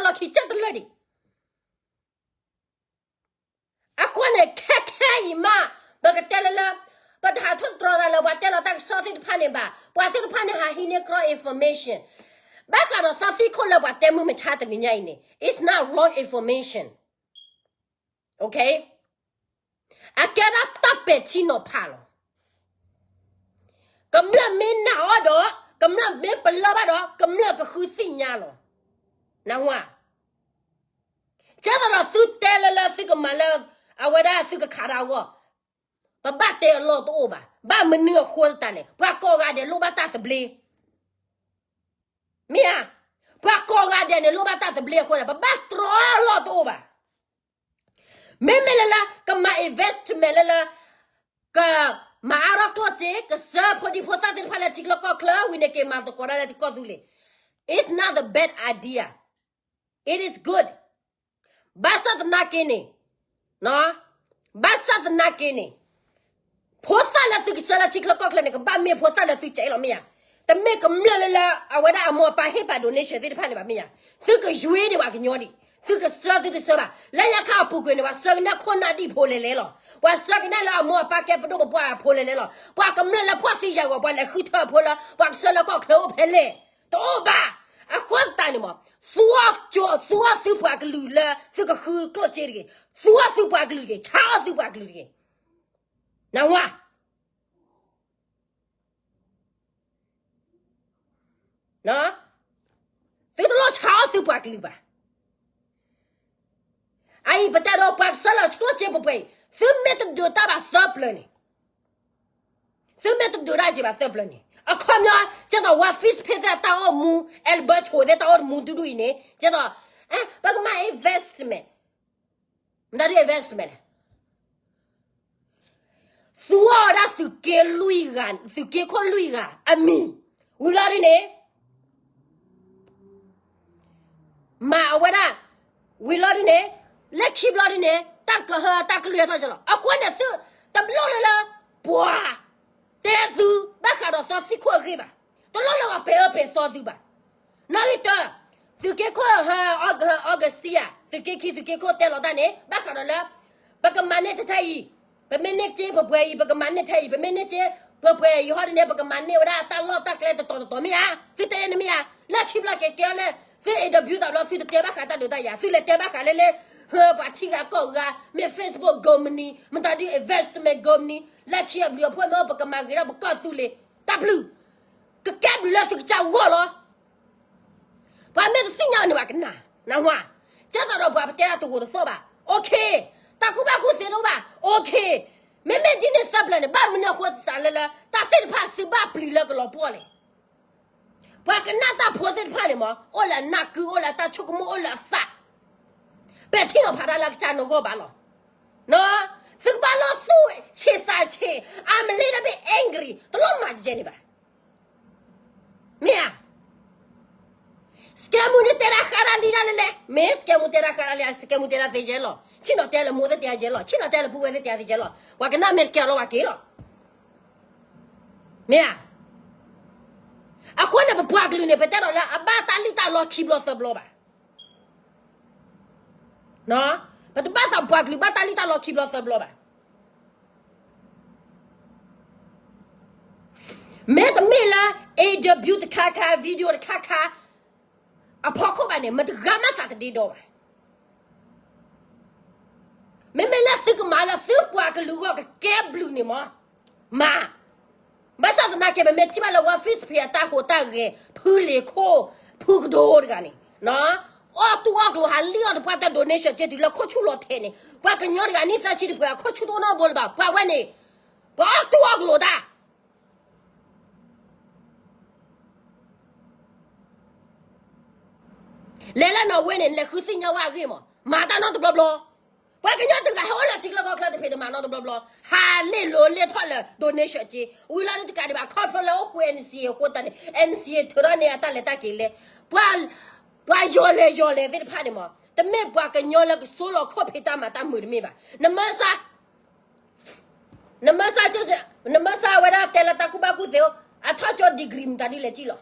ကတၢၢ်တလၢာ်န့ၣ်, အဃိန့ၣ် ခဲခဲအံၤမး ပကတဲလၢလၢ ပတဟးထိၣ်သတြီၤသးလၢပှၤတဲလီၤတၢ်ကစီၣ်သ့ၣ်တဖၣ်န့ၣ်ဘၣ်, ပှၤသ့ၣ်တဖၣ်န့ၣ် ဟးဟံးန့ၢ် cross information ဘၣ်ဃးဒီးသးသံခိၣ်လၢပှၤတဲမုၢ်မဆါတနံၤညါအံၤန့ၣ် it's not wrong information, okay, အကဲဒၣ်တၢ်ပဲာ်ထံနီၤဖးလီၤ. ကမျၢၢ်မ့ၢ်နာ်အီၤဒီး ကမျၢၢ်မ့ၢ်ပလၢၢ်ဘၣ်ဒီး ကမျၢၢ်ကဃုသ့ၣ်ညါလီၤ. နၢ်ဟူဧါ, ကဲသိးဒီးသုတဲလၢလၢသုကမၤလၢ အဝဲဒၣ်သုကခးတၢ်အဂီၢ်, ပဘၣ်တဲအလီၢ်တအိၣ်ဘၣ်, ဘၣ်မနုၤအဃိသတးလဲၣ်, ပှၤကိးဂၤဒဲးလိၣ်ဘၣ်တၢ်သဘျ့ မ့ၢ်ဧါ, ပှၤကိးဂၤဒဲးန့ၣ် လိၣ်ဘၣ်တၢ်သဘျ့အဃိန့ၣ် ပဘၣ်တြီအလီၢ်တအိၣ်ဘၣ်. မ့မ့ၢ်လၢလၢ ကမၤ investment လၢလၢ ကမၤအါထီၣ်ကျိၣ်စ့ ကဆှၢဖိဒံဖိသၣ်သ့ၣ်တဖၣ်လၢထံချၢကီၢ်ချၢ ဝံၤန့ၣ်က့ၤမၤသကိးတၢ်လၢကီၢ်သူလ့ၤ, it's not a bad idea, it is good. ဘၣ်ဆၣ်သနာ်က့န့ၣ် ဘၣ်ဆၣ်သနာ်က့န့ၣ် ဖိသၣ်လၢသုကဆှၢလၢထံချၢကီၢ်ချၢန့ၣ် ကဘၣ်မ့ၢ်ဖိသၣ်လၢသုကဲလီၤမ့ၢ်ဧါ, တမ့ၢ်ကမျၢၢ်လၢလၢ အဝဲဒၣ်အမိၢ်အပၢ်ဟ့ၣ်ပှၤ donation သ့ၣ်တဖၣ်န့ၣ်ဘၣ်မ့ၢ်ဧါ, သုကရွေးဒံးပှၤကညီဒံး, သုကဆှၢသုတဆှၢဘၣ်, လၢညါခါအပူၤကွံာ်န့ၣ် ပှၤဆှၢကဒါခိၣ်နၢ်ဒံးဖိလဲၤလဲၤလီၤ, ပှၤဆှၢကဒါလၢအမိၢ်အပၢ်ကဲပဒိၣ်ပပှၢ်ဖိလဲၤလဲၤလီၤ, ပှၤကမျၢၢ်လၢဖှီၣ်သံယာ်ဂီၤ ပှၤလဲၤဃုထၢအဖိလၢ ပှၤကဆှၢလၢကီၢ်ချၢအိၣ်ဖဲလဲၣ်, တအိၣ်ဘၣ်. အဃိသတးန့ၣ်မ့ၢ် သူအီၣ်ကၠိ သူအီၣ်သုပှၤကလုာ်လၢ သုကဃုကျိၣ်စ့တဂ့ၤ, သူအီၣ်သုပှၤကလုာ်တဂ့ၤ, ဆါအီၣ်သုပှၤကလုာ်တဂ့ၤ, နၢ်ဟူဧါ, သုတလိၣ်ဆါအီၣ်သုပှၤကလုာ်ဘၣ်. အအံၤပတဲဒီးပှၤကဆှၢလၢကျိၣ်စ့ပှဲၤပှဲၤအံၤ သုမ့ၢ်တဒုးတၢ်ဘၣ်သၢပျၢၤန့ၣ်, သုမ့ၢ်တဒုးတၢ်က့ၤဘၣ်သၢပျၢၤန့ၣ် အခီပညီ ကဲသိး ဝါ fish ဖဲသ့ၣ်တၢ်အိၣ်မူ အဲလ်ဘၢၣ်ဆိးသ့ၣ်တၢ်အိၣ်မူဒူဒူအံၤန့ၣ် ကဲသိး ပကမၤ investment မတၤဒုး investment လဲၣ်. သူအီၣ်ဝဲဒၣ်သုးက့လွံၢ်ဂၤ, သုးက့ခိၣ်လွံၢ်ဂၤအမံၤ, ဝံၤလီၤဒ်န့ၣ် မၤအဝဲဒၣ်, ဝံၤလီၤဒ်န့ၣ်, လၢခံဘျီဒ်န့ၣ် တၢ်ကဟၢတၢ်ကလုၢ်ဟဲထီၣ်ကလီၤ. အဃိန့ၣ်သုတလိၣ်လၢလၢ ပှၤတဲသုဘၣ်ဃးဒီးသီသံခိၣ်အဂ့ၢ်ဘၣ်. တလိၣ်လၢပှၤပဲာ်အၢပဲာ်သီသုဘၣ်. နီၣ်ဂံၢ်တၢ, သုးက့ခိၣ် August ဧါ, သုးက့ခံ သုးက့ခိၣ်တဲလီၤတၢ်န့ၣ် ဘၣ်ဃးဒီးလၢ ပကမၤန့ၢ်တၢ်အံၤ, ပမ့ၢ်န့ၢ်က့ပှဲၤပှဲၤအံၤ ပကမၤန့ၢ်တၢ်အံၤ, ပမ့ၢ်န့ၢ်က့ပှဲၤပှဲၤအံၤဟီဒ်န့ၣ် ပကမၤန့ၢ်ဝဲဒၣ်တၢ်လီၢ်တၢ်ကျဲတတီၤတတီၤမ့ၢ်ဧါ, သုတဲန့ၣ်မ့ၢ်ဧါ, လၢခံဘျီက့ၤကဲအီၤလၢ သု interview သးဘျီ သုတတဲဘၣ်ဃးတၢ်ဒုးတၢ်ယၤ, သုလဲၤတဲဘၣ်ဃးလၢလၢ ဟၢ ပှၤထံဂၤကီၢ်ဂၤ, မ့ၢ် Facebook company မတၤဒုး investment company, လၢခံအဘျုးအဖှိၣ်မ့ၢ်အိၣ် ပကမၤဂ့ၤထီၣ်ပကီၢ်သူလ့ၤ, တၢ်ဘျုး, ကကဲဘျုးလၢသုကစၢ်ဂီၢ်လီၤ. ပှၤမ့ၢ်တသ့ၣ်ညါအီၤန့ၣ်ဘၣ်ကနၣ်, နၢ်ဟူဧါ, ကဲသိးဒီးပှၤပတဲတၢ်တဂိာ်တသီၣ်ဘၣ်, OK, တၢ်ကူၣ်ဘၣ်ကူၣ်သ့တအိၣ်ဘၣ်, OK, မ့မ့ၢ်ဒ်န့ၣ်သၢပျၢၤန့ၣ် ဘၣ်မနုၤအဃိသးလၢလၢ တၢ်သ့ၣ်တဖၣ်သုဘၣ်ပျံၤလၢကလီၤပှီၢ်လဲၣ်. ပှၤကနၣ်တၢ်ဖိသ့ၣ်တဖၣ်န့ၣ်မ့ၢ် အိၣ်လၢအနၢ်ကု အိၣ်လၢအတၢ်ဆိကမိၣ် အိၣ်လၢအသး, ပဲာ်ထံနီၤဖးတၢ်လၢကစၢ်နဂီၢ်ဘၣ်လီၤ. သုကဘၣ်လီၤသူၣ်ဆံးသးဆံး, I'm a little bit angry, တလိၣ်မၤတကဲန့ၣ်ဘၣ်. မ့ၢ်ဧါ, စကဲမူန့ၣ်တဲဒၣ်ဃးဒၣ်လံတၢ်လဲၣ်လဲၣ်, မ့ၢ်စကဲမူတဲဒၣ်ဃးဒၣ်လံ စကဲမူတဲဒၣ်သ့ကဲလီၤ, ဆ့ၣ်နီၤတဲလၢမိၢ်သ့ၣ်တဲယဲလီၤ, ဆ့ၣ်နီၤတဲလၢပုၢ်ဝဲၢ်သ့ၣ်တဲယဲလီၤ, ပှၤကနၣ်မ့ၢ်တကဲအီၤလီၤပှၤက့ၤလီၤ. မ့ၢ်ဧါ, အဃိန့ၣ် ပပှၤကလုာ်န့ၣ် ပတဲဒီးလၢအဘၣ်တၢ်လံၣ်တၢ်လီခံဘျီသၢဘျီဘၣ်. ပတဘၣ်သးပှၤကလုာ်ဘၣ်တၢ်လံၣ်တၢ်လီခံဘျီသၢဘျီဘၣ်. မ့တမ့ၢ်လၢ interview တခါခါ video တခါခါ အဖီခိၣ်ဘၣ်န့ၣ် မတဂၤမးသးတဒ့ဒီဘၣ်. မ့မ့ၢ်လၢသုကမၤလၢသုပှၤကလုာ်အဂီၢ်ကကဲဘျုးန့ၣ်မ့ၢ်, မၤ, ဘၣ်ဆၣ်သနာ်က့ ပမ့ၢ်ထံၣ်ဘၣ်လၢ One Fist Page အတၢ်ဟူးတၢ်ဂဲၤ ဖုလ့ၤခိၣ် ဖုကဒိတဂၤန့ၣ် အီၣ်တူၢ်အီၣ်ကျိၤ ဟးလံၣ်အီၣ်တပှၢ်တၢ် donation က့တုၤလၢခိၣ်ဆူၣ်လီၤထဲးန့ၣ် ပှၤကညီတဂၤနံၣ်သၢဆံတပှဲၤ အခိၣ်ဆူၣ်တအိၣ်နီတဘိလၢၤဘၣ်. ပှၤဝဲန့ၣ် ပှၤအီၣ်တူၢ်အီၣ်ကျိၤတၢ် လဲၤလၢနီၣ်ဝ့န့ၣ် လဲၤဃုသ့ၣ်ညါဝဲအဂ့ၢ်မး, မၤတၢ်နီတဘျီဘျီ. ပှၤကညီတဂၤဟဲအိၣ်လၢထံချၢကီၢ်ချၢတဖဲး တမၤနီတဘျီဘျီ, ဟးလ့ၣ်လိၤလ့ၣ်ထီၣ်လၢ donation က့, ဝံၤလီၤန့ၣ်တကးဒံးဘၣ် ခီဖျိလၢအိၣ်ဃု NCA အဃိသတးန့ၣ် NCA ထုးထီၣ်န့ၢ်အတၢ်လဲၤတၢ်က့ၤလဲၣ်, ပှၤ, ပှၤယီၤလဲၤယီၤလဲၤသ့ၣ်တဖၣ်န့ၣ်မး, တမ့ၢ်ပှၤကညီလၢကစိလီၤခီၣ်ဖံးတၢ်မၤတၢ်မုာ်တမ့ၢ်ဘၣ်. နမၤစၢၤ နမၤစၢၤ, နမၤစၢၤဝဲဒၣ်တဲလၢတၢ်ကူၣ်ဘၣ်ကူၣ်သ့, အထီၣ်ကၠိ degree မတၤဒ်လဲၣ်ကံၣ်လီၤ.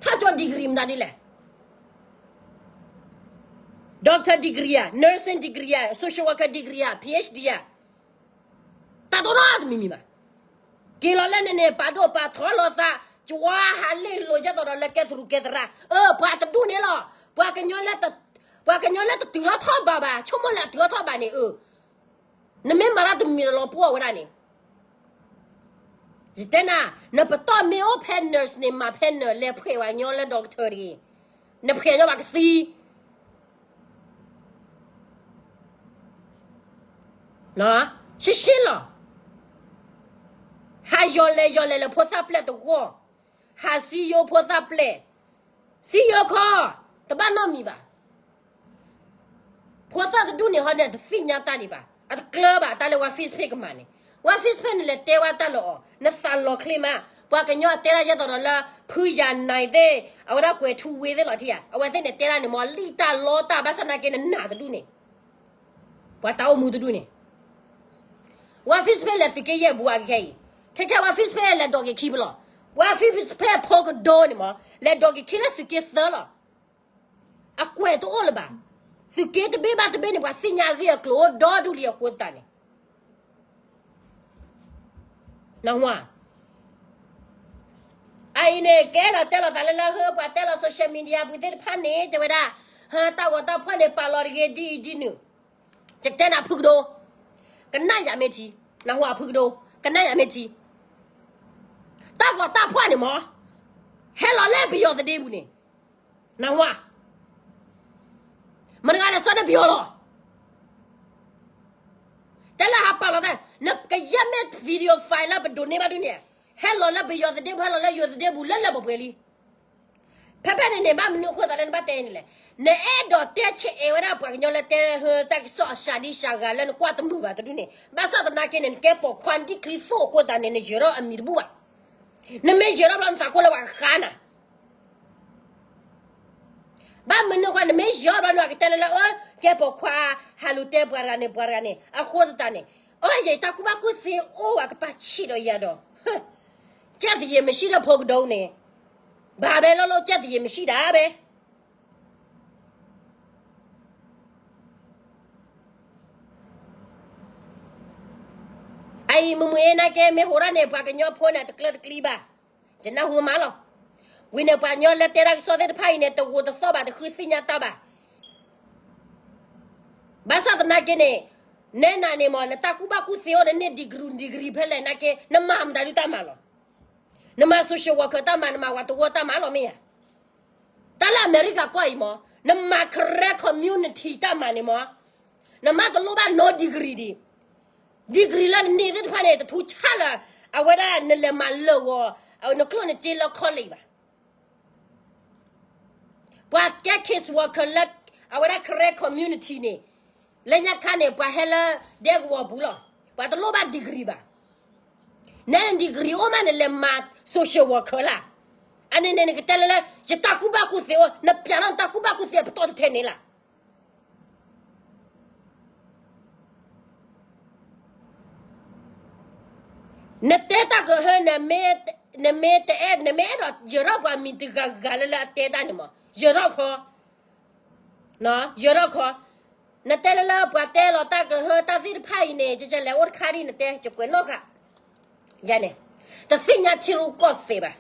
ထီၣ်ကၠိ degree မတၤဒ်လဲၣ်. Doctor degree ဧါ, nursing degree ဧါ, social worker degree ဧါ, PhD ဧါ, တၢ်တအိၣ်နီတမံၤမံၤဘၣ်. က့ၤလီၤလၢန့ၣ်န့ၣ် ပာ်ဒိၣ်ပာ်ထီလီၤသး, ကဝါဟးလ့ၣ်လိၤယဲၢ်သိးဒီးလၢကဲသရူးကဲသရၣ်, အၢ ပှၤတဒူၣ်န့ၣ်လီၤ. ပှၤကညီလၢတတုၤထီၣ်ထီၣ်ဘးဘၣ်, ဆိကမိၣ်လၢအတုၤထီၣ်ထီၣ်ဘးန့ၣ်, အၢ နမ့ၢ်မၤတၢ်တမံၤလီၤပှီၢ်ဝဲဒၣ်န့ၣ်, ယတဲနၤ, နပတီၢ်မ့ၢ်အိၣ်ဖဲ nurse န့ၣ် မၤဖဲ nurse လဲၤဖှဲးဝဲညီလၢ doctor တဂ့ၤ, နဖှဲးညီဘၣ်ကသံ ရှဲရှဲလီၤ. ဟးယီၤလဲၤယီၤလဲၤလၢဖိသၣ်ပျဲၢ်တဂီၢ်, ဟးစံယိဖိသၣ်ပျဲၢ်, စံယိခီ, တဘၣ်နီတမံၤဘၣ်. ဖိသၣ်တဒူၣ်န့ၣ်ဟီန့ၣ် တသ့ၣ်ညါတၢ်ဒံးဘၣ်, အတကျၢၤဘၣ်တၢ်လၢ One Fist Page ကမၤန့ၣ်, One Fist Page န့ၣ် လဲၤတဲဝဲတၢ်လၢအီၤ, နသးလီၤချ့မး, ပှၤကညီအတဲဒၣ်ယဲၢ်သိးဒီးလၢ ဖုယၤနၤသ့ၣ်, အဝဲဒၣ်ကွဲၤထူဝ့သ့ၣ်လီၤထံဧါ, အဝဲသ့ၣ်န့ၣ်တဲဒၣ်န့ၣ်မ့ၢ်လံၣ်တၢ်လီတၢ် ဘၣ်ဆၣ်သနာ်က့နနၢ်တဒူၣ်န့ၣ် ပှၤတၢ်အိၣ်မူတဒူၣ်န့ၣ်, One Fist Page လဲၤသုးက့ယဲၢ်ဘူးအခဲအံၤ, ခဲခဲ One Fist Page လဲၤဒိးက့ၤခံဖဲလီၤ, One Fist Page ဖိကဒိန့ၣ်မ့ၢ် လဲၤဒိးက့ၤခံလၢသုးက့သၢလီၤ. အကွဲးတအိၣ်လၢၤဘၣ်. သုးက့တဘ့ၣ်ဘၣ်တဘ့ၣ်န့ၣ် ပှၤသ့ၣ်ညါအဂ့ၢ်အကျိၤအိၣ်ဒီဒူၣ်လံအဃိသတးန့ၣ် နၢ်ဟူဧါ. အအံၤန့ၣ် ကအဲၣ်ဒိးတဲလီၤသးလၢလၢဟၢ ပှၤတဲလီၤ social media ပူၤသ့ၣ်တဖၣ်န့ၣ် တဲဝဲဒၣ် ဟၢ တၢ်ဂီၤတၢ်ဖီၣ်န့ၣ် ပာ်လီၤတဂ့ၤ ဒ်အံၤဒ်နုၤ, ယတဲနၤဖုကဒိ, ကနၣ်ယၤမ့ၢ်ထံ, နၢ်ဟူဧါဖုကဒိ, ကနၣ်ယၤမ့ၢ်ထံ, တၢ်ဂီၤတၢ်ဖီၣ်န့ၣ်မ့ၢ် ဟဲလီၤလၢပယီၤသဒ့ပူၤန့ၣ် နၢ်ဟူဧါ, မတၤတဂၤလဲၤစိာ်န့ၢ်ပယီၤလီၤ. တဲလၢဟးပာ်လီၤတၢ်, နကယဲၢ်မ့ၢ် video file လၢပဒိးန့ၢ်ဘၣ်ဒ်န့ၣ်, ဟဲလီၤလၢပယီၤသဒ့ပူၤ ဟဲလီၤလၢယိၤသဒ့ပူၤ လၢလၢပှဲၤပှဲၤလံ. ဖဲဖဲန့ၣ်န့ၣ် ဘၣ်မနုၤအဃိသးလၢနဘၣ်တဲန့ၣ်လဲၣ်, နအဲၣ်ဒိးတဲဆဲးအဲၣ်ဝဲဒၣ်ပှၤကညီလၢတဲဟၢတၢ်ကစီၣ်အစှၤဒံစှၤဂၤ လၢနကွၢ်တမုာ်ဘၣ်တဒူၣ်န့ၣ်, ဘၣ်ဆၣ်သနာ်က့န့ၣ် နကဲပိာ်ခွါနဒံၣ်ချံသိၣ်အဃိသတးန့ၣ် နယၢၤထီၣ်အမံၤတဘူၣ်ဘၣ်. နမ့ၢ်ယၢၤထီၣ်ဘျီ နသးကိၢ်လၢပှၤကဃါနၤ ဘၣ်မနုၤအဃိ နမ့ၢ်ယၢၤဘျီန့ၣ် ပှၤကတဲလၢလၢ အၢ ကဲပိာ်ခွါ ဟးလူၤတဲပှၤတဂၤန့ၣ် ပှၤတဂၤန့ၣ် အဃိသတးန့ၣ်, အိ ယတၢ်ကူၣ်ဘၣ်ကူၣ်သ့အိၣ်ဝဲကပာ်ဆံးဒီးယၤဒီး, ကဲသယံၤမရှံၣ်ဒီးဖိကဒိၣ်န့ၣ်, ဘၣ်ဘဲလီၤလီၤ ကဲသယံၤမရှံၣ်ဒၣ်ဘဲ. အအံၤမုၢ်မုၢ်အ့နာ်က့ မ့ၢ်ဟိးဒၣ်န့ၣ် ပှၤကညီဖိန့ၣ် တကျၢတကျံဘၣ်, ယနၢ်ဟူမးလီၤ. ဝံၤန့ၣ် ပှၤကညီလၢတဲတၢ်ကစီၣ်သ့ၣ်တဖၣ်အံၤန့ၣ် တဂိာ်တသီၣ်ဘၣ် တဃုသ့ၣ်ညါတၢ်ဘၣ်. ဘၣ်ဆၣ်သနာ်က့န့ၣ်, နဲနၤန့ၣ်မ့ၢ် နတၢ်ကူၣ်ဘၣ်ကူၣ်သ့အိၣ် နန့ၢ် degree degree ဖဲလဲၣ်နာ်က့ နမၤမတၤဒုတၢ်မၤလီၤ. နမၤ social worker တၢ်မၤ နမၤဝၤတဝီတၢ်မၤလီၤမ့ၢ်ဧါ. တၢ်လၢအမဲရကၤကီၢ်အံၤမ့ၢ် နမၤ Karen community တၢ်မၤန့ၣ်မ့ၢ် နမၤတလိၣ်ဘၣ် no degree ဒံး, degree လၢနန့ၢ်သ့ၣ်တဖၣ်န့ၣ် တထူးဆါလၢ အဝဲဒၣ်နလဲၤမၤလၢာ်ဂီၤ နကျိၣ်နစ့လၢ college ဘၣ်. ပှၤကဲ case worker လၢ အဝဲဒၣ် Karen community န့ၣ်, လၢညါခါန့ၣ် ပှၤဟဲလၢဒဲကဝီၤပူၤလီၤ. ပှၤတလိၣ်ဘၣ် degree ဘၣ်. နဲန degree အိၣ်မး နလဲၤမၤ social worker လၢ်. အန့ၣ်န့ၣ် နကတဲလၢလၢ ယတၢ်ကူၣ်ဘၣ်ကူၣ်သ့အိၣ်, နပျးထီၣ်နတၢ်ကူၣ်ဘၣ်ကူၣ်သ့အပတီၢ်တထဲန့ၣ်လၢ်. နတဲတၢ်ကဟၢ နမ့ၢ်တအဲၣ် နမ့ၢ်အဲၣ်ဒိးယၢၤထီၣ်ပှၤမံၤတဂၤဂၤလၢလၢအတဲတၢ်န့ၣ်မ့ၢ် ယၢၤထီၣ်ခီ, ယၢၤထီၣ်ခီ. နတဲလၢလၢပှၤတဲလီၤတၢ်ကဟၢတၢ်သ့ၣ်တဖၣ်အံၤန့ၣ် ကလဲၤအိၣ်တခါဒ်နတဲ ယကွဲးနီၣ်ဃာ် ယၤန့ၣ်, တသ့ၣ်ညါထံရူၢ်ကီၢ်သဲးဘၣ်.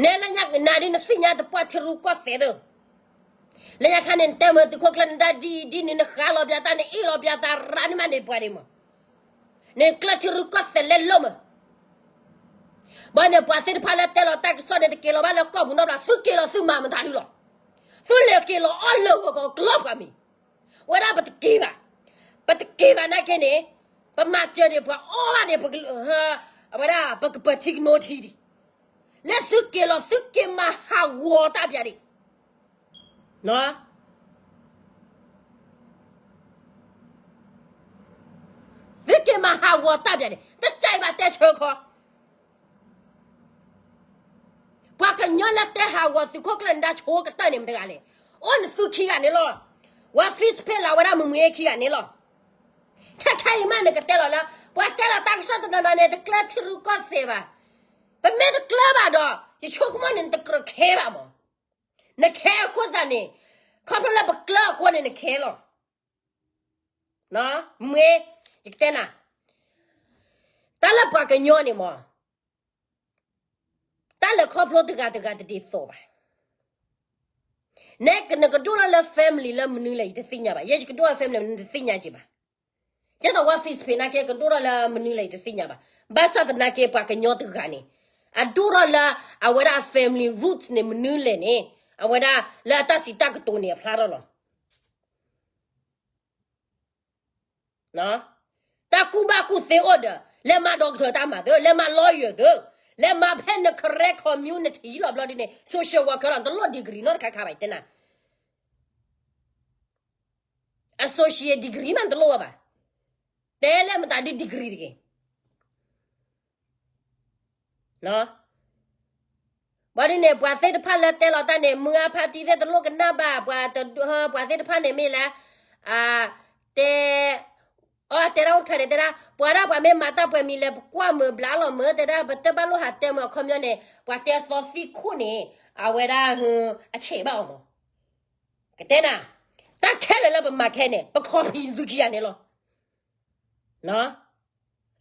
နဲလၢညါနၤဒ်နသ့ၣ်ညါတပှၢ်ထံရူၢ်ကီၢ်သဲးသၢ လၢညါခါန့ၣ် နတဲမ့ၢ်သုးခိၣ်ကျၢၢ်နတၢ်ဒ်အံၤဒ်န့ၣ် နဃးလီၤပျးတၢ် နအ့ၣ်လီၤပျးသးရးန့ၣ်မးန့ၣ်ပှၤဒ်မး, နကျၢၢ်ထံရူၢ်ကီၢ်သဲးလဲလိာ်မး. ဘၣ်န့ၣ်ပှၤသ့ၣ်တဖၣ်လၢတဲလီၤတၢ်ကစီၣ်န့ၣ် တက့ၤလီၤဘၣ်လၢကီၢ်ပူၤနီတဘျီ သုက့ၤလီၤသုမၤမတၤဒုလီၤ. သုလဲၤက့ၤလီၤအီၣ်လၢာ်ဂီၤကီၤကျီပှၤမံၤ, ဝဲဒၣ်ပတက့ၤဘၣ်, ပတက့ၤဘၣ်နာ်က့န့ၣ်, ပမၤစၢၤန့ၣ် ပှၤအီၣ်ဘၣ်န့ၣ် ပက, အဝဲဒၣ် ပကပၢၤထံကနိထံဒံး, လၢသုက့ၤလီၤ သုက့ၤမၤဟးဂီၤတၢ်ပျးဒံး သုက့ၤမၤဟးဂီၤတၢ်ပျးန့ၣ် တကဲဘၣ်တဲဆၢခီ, ပှၤကညီလၢတဲဟးဂီၤသုးခိၣ်ကျၢၢ်နဒါဆိကတၢၢ်န့ၣ် မတဂၤလဲၣ်, အိၣ်နသုခံဂၤန့ၣ်လီၤ. ဝါ Facebook လၢဝဲဒၣ်မုၢ်မုၢ်အ့ခံဂၤန့ၣ်လီၤ. ခဲခဲအံၤမးနကတဲလီၤလၢ ပှၤတဲလီၤတၢ်ကစီၣ်တနီၤနီၤန့ၣ် တကျၢၢ်ထံရူၢ်ကီၢ်သဲးဘၣ်. ပမ့ၢ်တကျၢၢ်ဘၣ်ဒီး ယဆိကမိၣ်န့ၣ် နတကြၢးခဲဘၣ်မး, နခဲအဃိသတးန့ၣ်, ခီဖျိလၢပကျၢၢ်အဃိန့ၣ် နခဲလီၤ. မ့ၢ်, ယကတဲနၤ, တၢ်လၢပှၤကညီန့ၣ်မး, တၢ်လဲၤခီဖျိတဂၤတဂၤတဒ်သိးဘၣ်. နဲနကဒိၣ်ထီၣ်လၢ family လၢမနုၤလဲၣ် ယတသ့ၣ်ညါဘၣ်, ယဲယကဒိၣ်ထီၣ် family နတသ့ၣ်ညါက့ၤဘၣ်. ကဲသိးဝါ Facebook နာ်က့ ကဒိၣ်ထီၣ်လၢမနုၤလဲၣ် ယတသ့ၣ်ညါဘၣ်. ဘၣ်ဆၣ်သနာ်က့ ပှၤကညီတဂၤန့ၣ်, အဒိၣ်ထီၣ်လၢအဝဲဒၣ်အ family roots န့ၣ် မနုၤလဲၣ်န့ၣ်, အဝဲဒၣ်လၢအတၢ်စံးတၢ်ကတိၤန့ၣ် အဖျါထီၣ်လီၤ. တၢ်ကူၣ်ဘၣ်ကူၣ်သ့အိၣ်ဒီး လဲၤမၤ doctor တၢ်မၤသ့, လဲၤမၤ lawyer သ့, လဲၤမၤဖဲန Karen community လီၤဘျီဒ်န့ၣ် social worker လီၤ, နတလိၣ် degree နီတခါခါဘၣ် ယတဲနၤ. Associate degree မး နတလိၣ်ဘၣ်ဘၣ်. တဲလၢမတၤဒ် degree တဂ့ၤ. ဘၣ်ဒ်န့ၣ် ပှၤသ့ၣ်တဖၣ်လၢတဲလီၤတၢ်န့ၣ် မုၢ်အါဖါတံၢ်သ့ၣ်တလိၣ်ကနၣ်ဘၣ်, ပှၤတ, ပှၤသ့ၣ်တဖၣ်န့ၣ်မ့ၢ်လၢ, အ, တဲ, အတဲဒၣ်အိၣ်တခါန့ၣ် တဲဒၣ် ပှၤဒၣ်ပှၤမ့ၢ်မၤတၢ်ပှဲၤမံၤလဲၣ် ပကွၢ်မုာ်ဘျးလီၤမုာ် တဲဒၣ် ပတဘၣ်လိၣ်ဟးတဲမုာ်အခီပညီန့ၣ် ပှၤတဲသီသံခိၣ်န့ၣ် အဝဲဒၣ်, အဆဲးဘၣ်အီၤမး. ကတဲနၤ, တၢ်ခဲလၢာ်လၢပမၤခဲန့ၣ် ပ copy သုခံဂၤန့ၣ်လီၤ.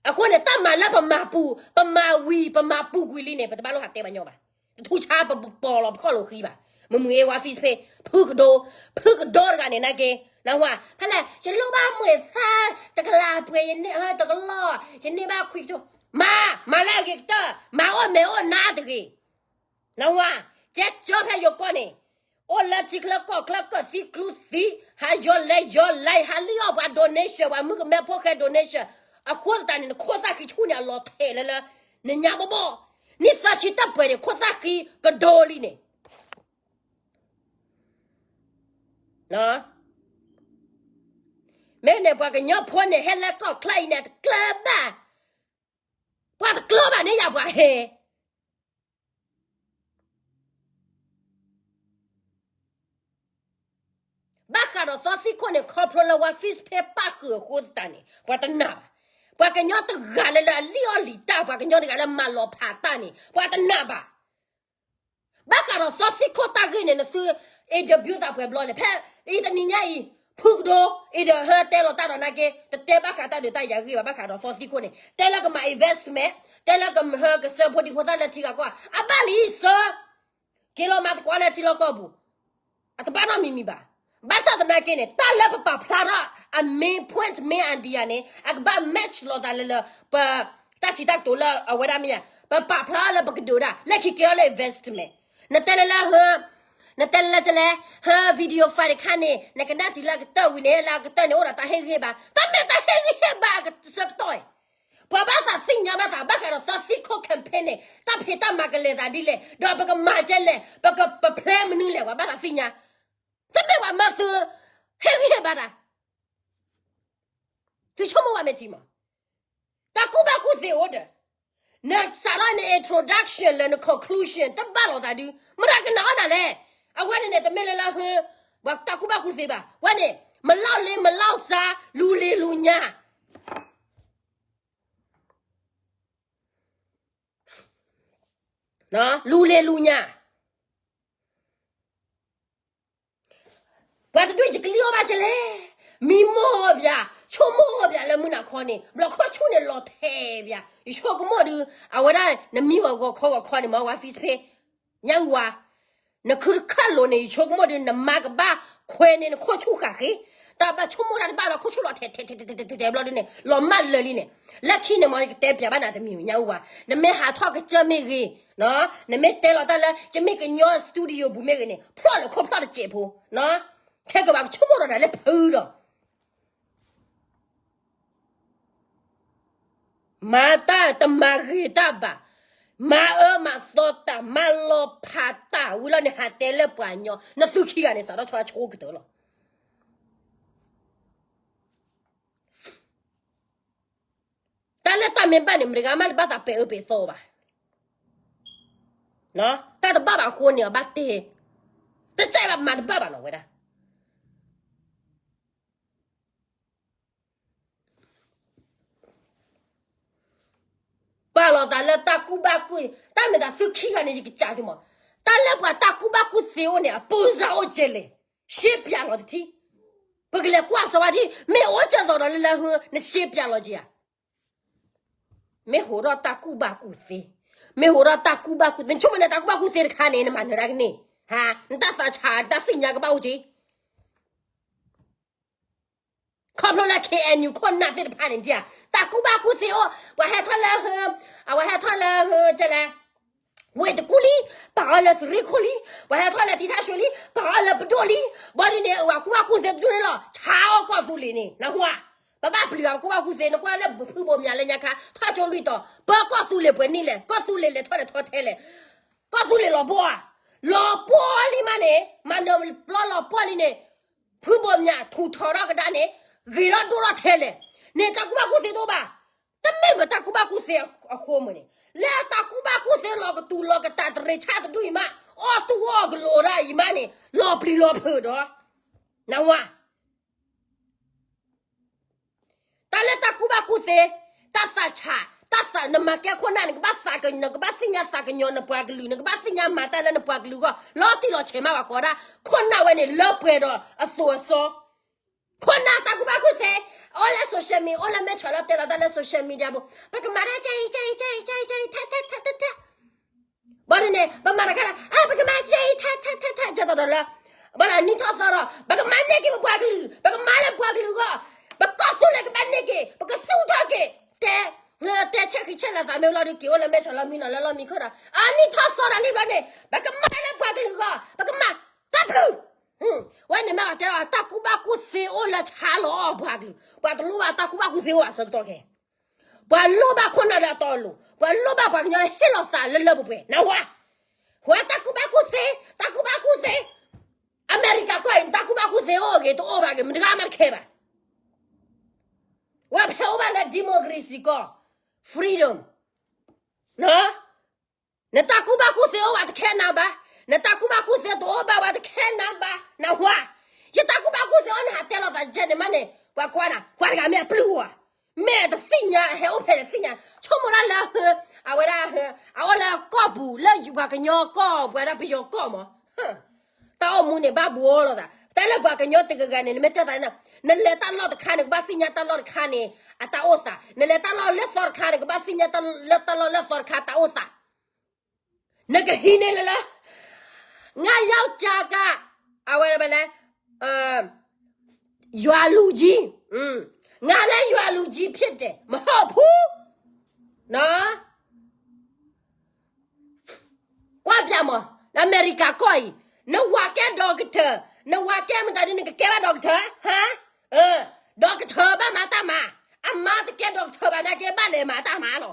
အဃိန့ၣ် တၢ်မၤလၢပမၤပူၤ, ပမၤဝံၤ ပမၤပူၤကွံာ်လံန့ၣ် ပတဘၣ်လိၣ်ဟးတဲပှၤညီဘၣ်. တထူးဆါပပီၤလီၤပခီၣ်လိာ်ဃံဘၣ်. မုၢ်မုၢ်အ့ဝါ Facebook ဖုကဒိ, ဖုကဒိတဂၤန့ၣ်နာ်က့, နဟါ, ဖဲလဲၣ် ယလိၣ်ဘၣ်မှဲၤသၣ်, တကလးပှဲၤယန့ၢ်, တကလီၢ်, ယန့ၢ်ဘၣ်ခွံကထိ, မၤ, မၤလၢအဂ့ၤကတၢၢ်, မၤအိၣ်မဲာ်အိၣ်နါတဂ့ၤ. နဟါ, ကဲကၠီဖဲယိၤကီၢ်န့ၣ်, အိၣ်လၢထံချၢကီၢ်ချၢကၢၢ်သံကျူသံ, ဟးယီၤလဲၤယီၤလဲၤ ဟးလံၣ်အီၣ်ပှၤ donation ပှၤမုၣ်ကမဲဖိဃဲ donation, အဃိသတးန့ၣ် နခိၣ်သၣ်ဃံဆူၣ်န့ၣ် အလီၤထဲးလၢလၢ, နညါဘီဘီ, နံၣ်သၢဆံတၢ်ပှဲၤန့ၣ် ခိၣ်သၣ်ဃံကဒိလံန့ၣ် မ့ၢ်န့ၣ် ပှၤကညီဖိန့ၣ် ဟဲလၢကီၢ်ချၢအံၤန့ၣ် တကျၢၤဘၣ်, ပှၤတကျၢၤဘၣ်န့ၣ်ယၤပှၤဟဲ ဘၣ်ဃးဒီးသီသံခိၣ်န့ၣ် ခီဖျိလၢဝါ Facebook ပၣ်ဃုာ်အဃိသတးန့ၣ် ပှၤတနာ်ဘၣ်. ပှၤကညီတဂၤလၢလၢအလံၣ်အီၣ်လံာ်တၢ်, ပှၤကညီတဂၤလၢမၤလီၤဖးတၢ်န့ၣ် ပှၤတနာ်ဘၣ်. ဘၣ်ဃးဒီးသီသံခိၣ်တၢ်ဂ့ၢ်န့ၣ် နသု interview သးပှဲၤဘျီလဲၣ်. ဖဲအံၤတနံၤညါအံၤ ဖုကဒိ အံၤဒီးဟၢတဲလီၤတၢ်ဒီးနာ်က့ တတဲဘၣ်ဃးတၢ်ဒုးတၢ်ယၤဂ့ၢ်ဘၣ်. ဘၣ်ဃးဒီးသီသံခိၣ်န့ၣ် တဲလၢကမၤ investment, တဲလၢကဟၢကစၢၢ်ဖိဒံဖိသၣ်လၢထံဂၤကီၢ်ဂၤ အဘၣ်လံစၢၤ က့ၤလီၤမၤသကိးလၢထံလီၢ်ကီၢ်ပူၤ အတဘၣ်နီတမံၤမံၤဘၣ်. ဘၣ်ဆၣ်သနာ်က့န့ၣ် တၢ်လၢပပာ်ဖျါထီၣ်အ main point, main idea န့ၣ် အကဘၣ် match လိာ်သးလၢလၢ ပ တၢ်စံးတၢ်ကတိၤလၢအဝဲဒၣ်မ့ၢ်ဧါ, ပပာ်ဖျါထီၣ်လၢပကဒုးဒၣ် လၢခံကဲထီၣ်လၢ investment. နတဲလၢလၢဟၢ နတဲလၢလၢကလဲၣ် ဟၢ video file တခါန့ၣ် နကနၣ်တုၤလၢအကတၢၢ်ဝံၤန့ၣ် လၢအကတၢၢ်န့ၣ် အိၣ်ဒီးတၢ်ဟ့ၣ်ဂံၢ်ဟ့ၣ်ဘါ, တၢ်မ့ၢ်တၢ်ဟ့ၣ်ဂံၢ်ဟ့ၣ်ဘါအကဆၢကတီၢ်အံၤ ပှၤဘၣ်သးသ့ၣ်ညါဘၣ်သး ဘၣ်ဃးဒီးသီသံခိၣ် campaign န့ၣ် တၢ်ဖံးတၢ်မၤကလဲၤသးဒ်လဲၣ်, ဒီးပကမၤကဲလဲၣ်, ပကပ plan မနုၤလဲၣ်, ပှၤဘၣ်သးသ့ၣ်ညါ. တမ့ၢ်ပှၤမၤသု ဟ့ၣ်ဂံၢ်ဟ့ၣ်ဘါတၢ်, သုဆိကမိၣ်ဘၣ်မ့ၢ်ထံမး, တၢ်ကူၣ်ဘၣ်ကူၣ်သ့အိၣ်ဒီး နစးထီၣ်န introduction လၢန conclusion တဘၣ်လိာ်သးဒုး မတၤကနာ်အီၤနၤလဲၣ်. အဝဲန့ၣ်န့ၣ် တမ့ၢ်လၢလၢဟၢ ပှၤတၢ်ကူၣ်ဘၣ်ကူၣ်သ့ဘၣ်. ဝဲန့ၣ် မၤလီၢ်လ့မၤလီၢ်စါ လူၤလ့လူၤညါ လူၤလ့လူၤညါ ပှၤတဒူၣ်ယကလံၣ်အီၣ်ဘၣ်ကလဲၣ်, မံမီၢ်အီၣ်ပၠး, ဆိကမိၣ်အီၣ်ပၠးလၢမုၢ်နၤခီန့ၣ် ဘျီခိၣ်ဆူၣ်န့ၣ်လီၤထဲးပၠး, ယဆိကမိၣ်ဒုး အဝဲဒၣ်နမံဝဲဂီၤခီဂီၤခီန့ၣ် မ့ၢ်ဝဲ Facebook ညါအူဝါ, နခုတခၢၣ်လိၤန့ၣ် ယဆိကမိၣ်ဒုး နမါကဘၣ်ခွဲးန့ၢ်နခိၣ်ဆူၣ်ဃာ်ဃ့, တၢ်ဘၣ်ဆိကမိၣ်တၢ်တဘၣ်လီၤ ခိၣ်ဆူၣ်လီၤထဲးထဲးထဲးထဲးထဲးဘျီဒုးန့ၣ် လီၤမၢ်လၢာ်လံန့ၣ်, လၢခံန့ၣ်မ့ၢ်ယကတဲပၠးဘၣ်နၤတမံၤညါအူဝါ, နမ့ၢ်ဟးထီၣ်ကစၢၢ်မ့ၢ်ဂ့ၤ, နမ့ၢ်တဲလီၤတၢ်လၢ ယမ့ၢ်ကညီ studio ပူၤမ့ၢ်ဂ့ၤန့ၣ် ဖျီၣ်လၢခိၣ်ဖျီၣ်တစဲးဖိ, ခဲကဘၣ်ကဆိကမိၣ်ဒီးနၤလၢဖုဒီး မၤတၢ်တမၤဂ့ၤတၢ်ဘၣ်, မၤအၢမၤသီတၢ် မၤလီၤဖးတၢ်ဝံၤလီၤန့ၣ် ဟးတဲလၢပှၤကညီ, နသုခံဂၤန့ၣ်စးထီၣ်ဆိကတၢၢ်လီၤ. တၢ်လၢတၢ်မ့ၢ်ဘၣ်န့ၣ် မတၤတဂၤမးတဘၣ်သးပဲာ်အၢပဲာ်သီဘၣ်. တၢ်တဘၣ်ဘၣ်အဃိန့ၣ် အဘၣ်တဲ, တစဲးဘၣ်မၤတဘၣ်ဘၣ်နီၤဝဲဒၣ် ပာ်လီၤသးလၢတၢ်ကူၣ်ဘၣ်ကူၣ်, တၢ်မ့ၢ်သးသုခံဂၤန့ၣ် ယကစးသုမး, တၢ်လၢပှၤတၢ်ကူၣ်ဘၣ်ကူၣ်သ့အိၣ်န့ၣ် အပူၤစၢ်အိၣ်ကဲလဲၣ်, ရှဲပၠးလီၤတထံၣ်, ပကလဲၤကွၢ်စီၤဝါထံၣ် မ့ၢ်အိၣ်ကဲသိးဒီးလၢလၢဟၢ နရှဲပၠးလီၤက့ၤဧါ. မ့ၢ်ဟိးထီၣ်တၢ်ကူၣ်ဘၣ်ကူၣ်သ့, မ့ၢ်ဟိးထီၣ်တၢ်ကူၣ်ဘၣ်ကူၣ်သ့, နဆိကမိၣ်န့ၣ် တၢ်ကူၣ်ဘၣ်ကူၣ်သ့တခါန့ၣ် နမၤနၢၤဒၣ်ကန့ၣ်, နတၢ်သးဆး နတၢ်သ့ၣ်ညါကဘၣ်အိၣ်က့ၤ ခီဖျိလၢ KNU ခိၣ်နၢ်သ့ၣ်တဖၣ်န့ၣ် တၢ်ကူၣ်ဘၣ်ကူၣ်သ့အိၣ်, ပှၤဟဲထီၣ်လၢဟၢ, အဝဲဟဲထီၣ်လၢဟၢကဲလဲၣ်, ဝ့ၢ်တကူၣ်လံ, ပာ်အီၤလၢသုးရ့ၣ်ခိၣ်လံ, ပှၤဟဲထီၣ်လၢထံထၣ်ရွှ့လံ, ပာ်အီၤလၢပဒိၣ်လံ, ဘၣ်ဒ်န့ၣ် အဝဲကူၣ်ဘၣ်ကူၣ်သ့တဒူၣ်န့ၣ်လီၤ, ဆါအီၣ်ကီၢ်သူလ့ၤန့ၣ် နၢ်ဟူဧါ. ပဘၣ်ပျံၤအီၤ ပကူၣ်ဘၣ်ကူၣ်သ့, နကွၢ်လၢဖုဘိးမၠးလၢညါခါ ထီၣ်ကၠိလွံၢ်တီၤ, ပၢကီၢ်သူလ့ၤပှဲၤနံၣ်လဲၣ်, ကီၢ်သူလ့ၤလဲၤထီၣ်လဲၤထီထဲလဲၣ်, ကီၢ်သူလ့ၤလီၤပှီၢ်ဧါ, လီၤပှီၢ်လံမးန့ၣ်, မၤနၢၤပျီလီၤပှီၢ်လံန့ၣ်, ဖုဘိးမၠးထူးထီးထီၣ်ကဒါန့ၣ်, ဂ့ၤထီၣ်ဒိၣ်ထီၣ်ထဲလဲၣ်, န့ၣ်တၢ်ကူၣ်ဘၣ်ကူၣ်သ့တအိၣ်ဘၣ်. တမ့ၢ်မ့ၢ်တၢ်ကူၣ်ဘၣ်ကူၣ်သ့အဃိမ့ၢ်န့ၣ်, လၢတၢ်ကူၣ်ဘၣ်ကူၣ်သ့လီၤကတူၤလီၤကတၢ်တရံးဆၣ်တဒူၣ်အံၤမး, အီၣ်တူၢ်အီၣ်ကလိၤဒၣ်အံၤမးန့ၣ် လီၤပျံၤလီၤဖုးဒီး, နၢ်ဟူဧါ. တၢ်လၢတၢ်ကူၣ်ဘၣ်ကူၣ်သ့, တၢ်သးဆး, တၢ်သး နမၤကဲခိၣ်နၢ် နကဘၣ်သးက, နကဘၣ်သ့ၣ်ညါသးကညီၤ နပှၤကလုာ်, နကဘၣ်သ့ၣ်ညါမၤတၢ်လၢနပှၤကလုာ်အဂီၢ်, လီၤတံၢ်လီၤဆဲးမး ပှၤကိးဒၣ်, ခိၣ်နၢ်ဝဲန့ၣ် လၢပှဲၤဒီးအသိးအစီ, ခိၣ်နၢ်တၢ်ကူၣ်ဘၣ်ကူၣ်သ့, အိၣ်လၢ social media, အိၣ်လၢမဲထီၣ်လၢတဲလီၤတၢ်လၢ social media ပူၤ, ပကမၤတၢ်ကဲအံၤ ကဲအံၤ ကဲအံၤ ကဲအံၤ ကဲအံၤ ထဲထဲထဲထဲ ဘၣ်ဒ်န့ၣ် ပမၤတခါလၢ အၢ ပကမၤကဲအံၤ ထဲထဲထဲထဲ ကဲသိးဒီးလၢ ဘၣ်လၢနံၣ်ထီၣ်သီဒီး ပကမၤန့ၢ်က့ၤပပှၤကလုာ်, ပကမၤလၢပှၤကလုာ်အဂီၢ်, ပကီၢ်သူလ့ၤကဘၣ်န့ၢ်က့ၤ, ပကသူၣ်ထီၣ်က့ၤ, တဲ, တဲဆဲးဃံဆဲးလၤသးမ့ၢ်လီၤဒုးက့ၤအိၣ်လၢမဲထီၣ်လီၤမံနီၤလၢလီၢ်မံခိၣ်ဒီး အနံၣ်ထီၣ်သီဒီးလံဘျီန့ၣ် ပကမၤလၢပှၤကလုာ်အဂီၢ်, ပကမၤတၢ်ဘျုး ဝဲန့ၣ်မ့ၢ်တဲအီၤ တၢ်ကူၣ်ဘၣ်ကူၣ်သ့အိၣ်လၢဆါလီၤအီၤပှၤကလုာ်, ပှၤတလိၣ်ဘၣ်တၢ်ကူၣ်ဘၣ်ကူၣ်သ့အိၣ်ဘၣ်ဆၢကတီၢ်ခဲ, ပှၤလိၣ်ဘၣ်ခိၣ်နၢ်လၢအတီအလိၤ, ပှၤလိၣ်ဘၣ်ပှၤကညီဟ့ၣ်လီၤသးလၢလၢပှဲၤပှဲၤ, နၢ်ဟူဧါ, ဝဲတၢ်ကူၣ်ဘၣ်ကူၣ်သ့, တၢ်ကူၣ်ဘၣ်ကူၣ်သ့, အမဲရကၤကီၢ်အံၤ တၢ်ကူၣ်ဘၣ်ကူၣ်သ့အိၣ်ဂ့ၤတအိၣ်ဘၣ်ဂ့ၤ မတဂၤမးတခဲဘၣ်, ဝဲဖဲအိၣ်ဘၣ်လၢ democracy ကီၢ်, freedom နတၢ်ကူၣ်ဘၣ်ကူၣ်သ့အိၣ်ဝဲတခဲနၤဘၣ်, နတၢ်ကူၣ်ဘၣ်ကူၣ်သ့တအိၣ်ဘၣ်ဝဲတခဲနၤဘၣ်, နၢ်ဟူဧါ, ယတၢ်ကူၣ်ဘၣ်ကူၣ်သ့အိၣ် နဟးတဲလီၤသးကဲန့ၣ်မးန့ၣ် ပှၤကွၢ်နၤ ပှၤတဂၤမ့ၢ်အပျုၢ်ဧါ, မ့ၢ်တသ့ၣ်ညါ ဟဲအိၣ်ဖဲတသ့ၣ်ညါ ဆိကမိၣ်ဒၣ်လၢ အဝဲဒၣ် အအိၣ်လၢကီၢ်ပူၤ လၢပှၤကညီကီၢ် ပှၤဒၣ်ပယီၤကီၢ်မး, တၢ်အိၣ်မူန့ၣ်ဘၣ်ဘှီလိာ်သး တၢ်လၢပှၤကညီတဂၤဂၤန့ၣ် နမ့ၢ်တဲသး နလဲၤတၢ်လီၢ်တခါန့ၣ် ကဘၣ်သ့ၣ်ညါတၢ်လီၢ်တခါန့ၣ် အတၢ်အိၣ်သး နလဲၤတၢ်လီၢ်လၢသီတခါန့ၣ် ကဘၣ်သ့ၣ်ညါလၢတၢ်လီၢ်လၢသီတခါတၢ်အိၣ်သး နကဟံးန့ၢ်လၢလၢ ငါယောက်ျားက အဝဲလဲၣ် ရွာလူကြီး ငါလည်းရွာလူကြီးဖြစ်တယ် မဟုတ်ဘူး ကွၢ်ပြမး လၢအမဲရကၤကီၢ်အံၤ နဝၤကဲ doctor နဝၤကဲမတၤဒ် နကကဲဘၣ် doctor ဟါ doctor ဘၣ်မၤတၢ်မၤ အမါတကဲ doctor ဘၣ် နာ်က့ဘၣ်လဲၤမၤတၢ်မၤလီၤ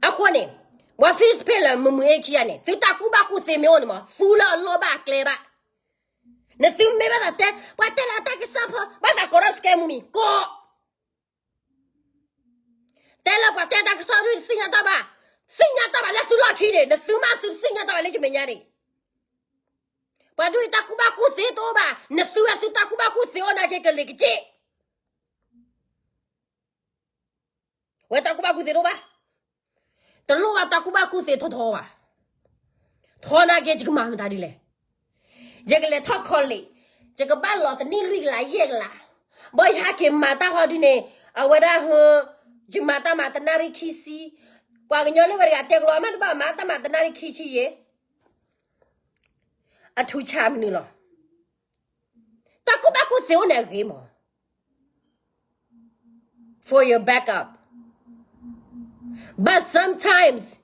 အဃိန့ၣ် ပှၤ Facebook လၢမုာ်မုာ်အ့ခံဂၤန့ၣ် သုတၢ်ကူၣ်ဘၣ်ကူၣ်သ့မ့ၢ်အိၣ်န့ၣ်မး သူလၢအလီၢ်ဘၣ်အကျဲဘၣ် နသုမ့ၢ်ဘၣ်သးတဲ ပှၤတဲလၢအတၢ်ကစီၣ်ဖိ ဘၣ်သးကိးထီၣ်စကဲမူမံၤ ကိး တဲလၢပှၤတဲတၢ်ကစီၣ်ဒုးသ့ၣ်ညါတၢ်ဘၣ် သ့ၣ်ညါတၢ်ဘၣ်လၢသုလီၢ်ခံန့ၣ် နသုမ့ၢ်သုသ့ၣ်ညါတၢ်ဘၣ်လၢယမဲာ်ညါန့ၣ် ပှၤဒုးအံၤတၢ်ကူၣ်ဘၣ်ကူၣ်သ့တအိၣ်ဘၣ် နသုဝဲသုတၢ်ကူၣ်ဘၣ်ကူၣ်သ့အိၣ်နာ်က့ကလံၤကစ့ၢ် ဝဲတၢ်ကူၣ်ဘၣ်ကူၣ်သ့တအိၣ်ဘၣ် တလိၣ်ဘၣ်တၢ်ကူၣ်ဘၣ်ကူၣ်သ့ထီထီဘၣ် ထီနာ်က့ ယကမၤမတၤဒ်လဲၣ် ယကလဲၤထီၣ် college ယကဘၣ်လီၤတနံၣ်လွံၢ်ကလးယဲၢ်ကလး ဘၣ်ယဟဲက့ၤမၤတၢ်ဟီဒ်န့ၣ် အဝဲဒၣ်ဟ ယမၤတၢ်မၤတနၣ်ရံၣ်ခံဆံ ပှၤကညီလၢဝဲတဂၤတဲကလီၤမးတဘၣ်မၤတၢ်မၤတနၣ်ရံၣ်ခံဆံယဲၢ် အထူးခြားမနုၤလီၤ တၢ်ကူၣ်ဘၣ်ကူၣ်သ့အိၣ်န့ၣ်အဂ့ၤမး for your backup. But sometimes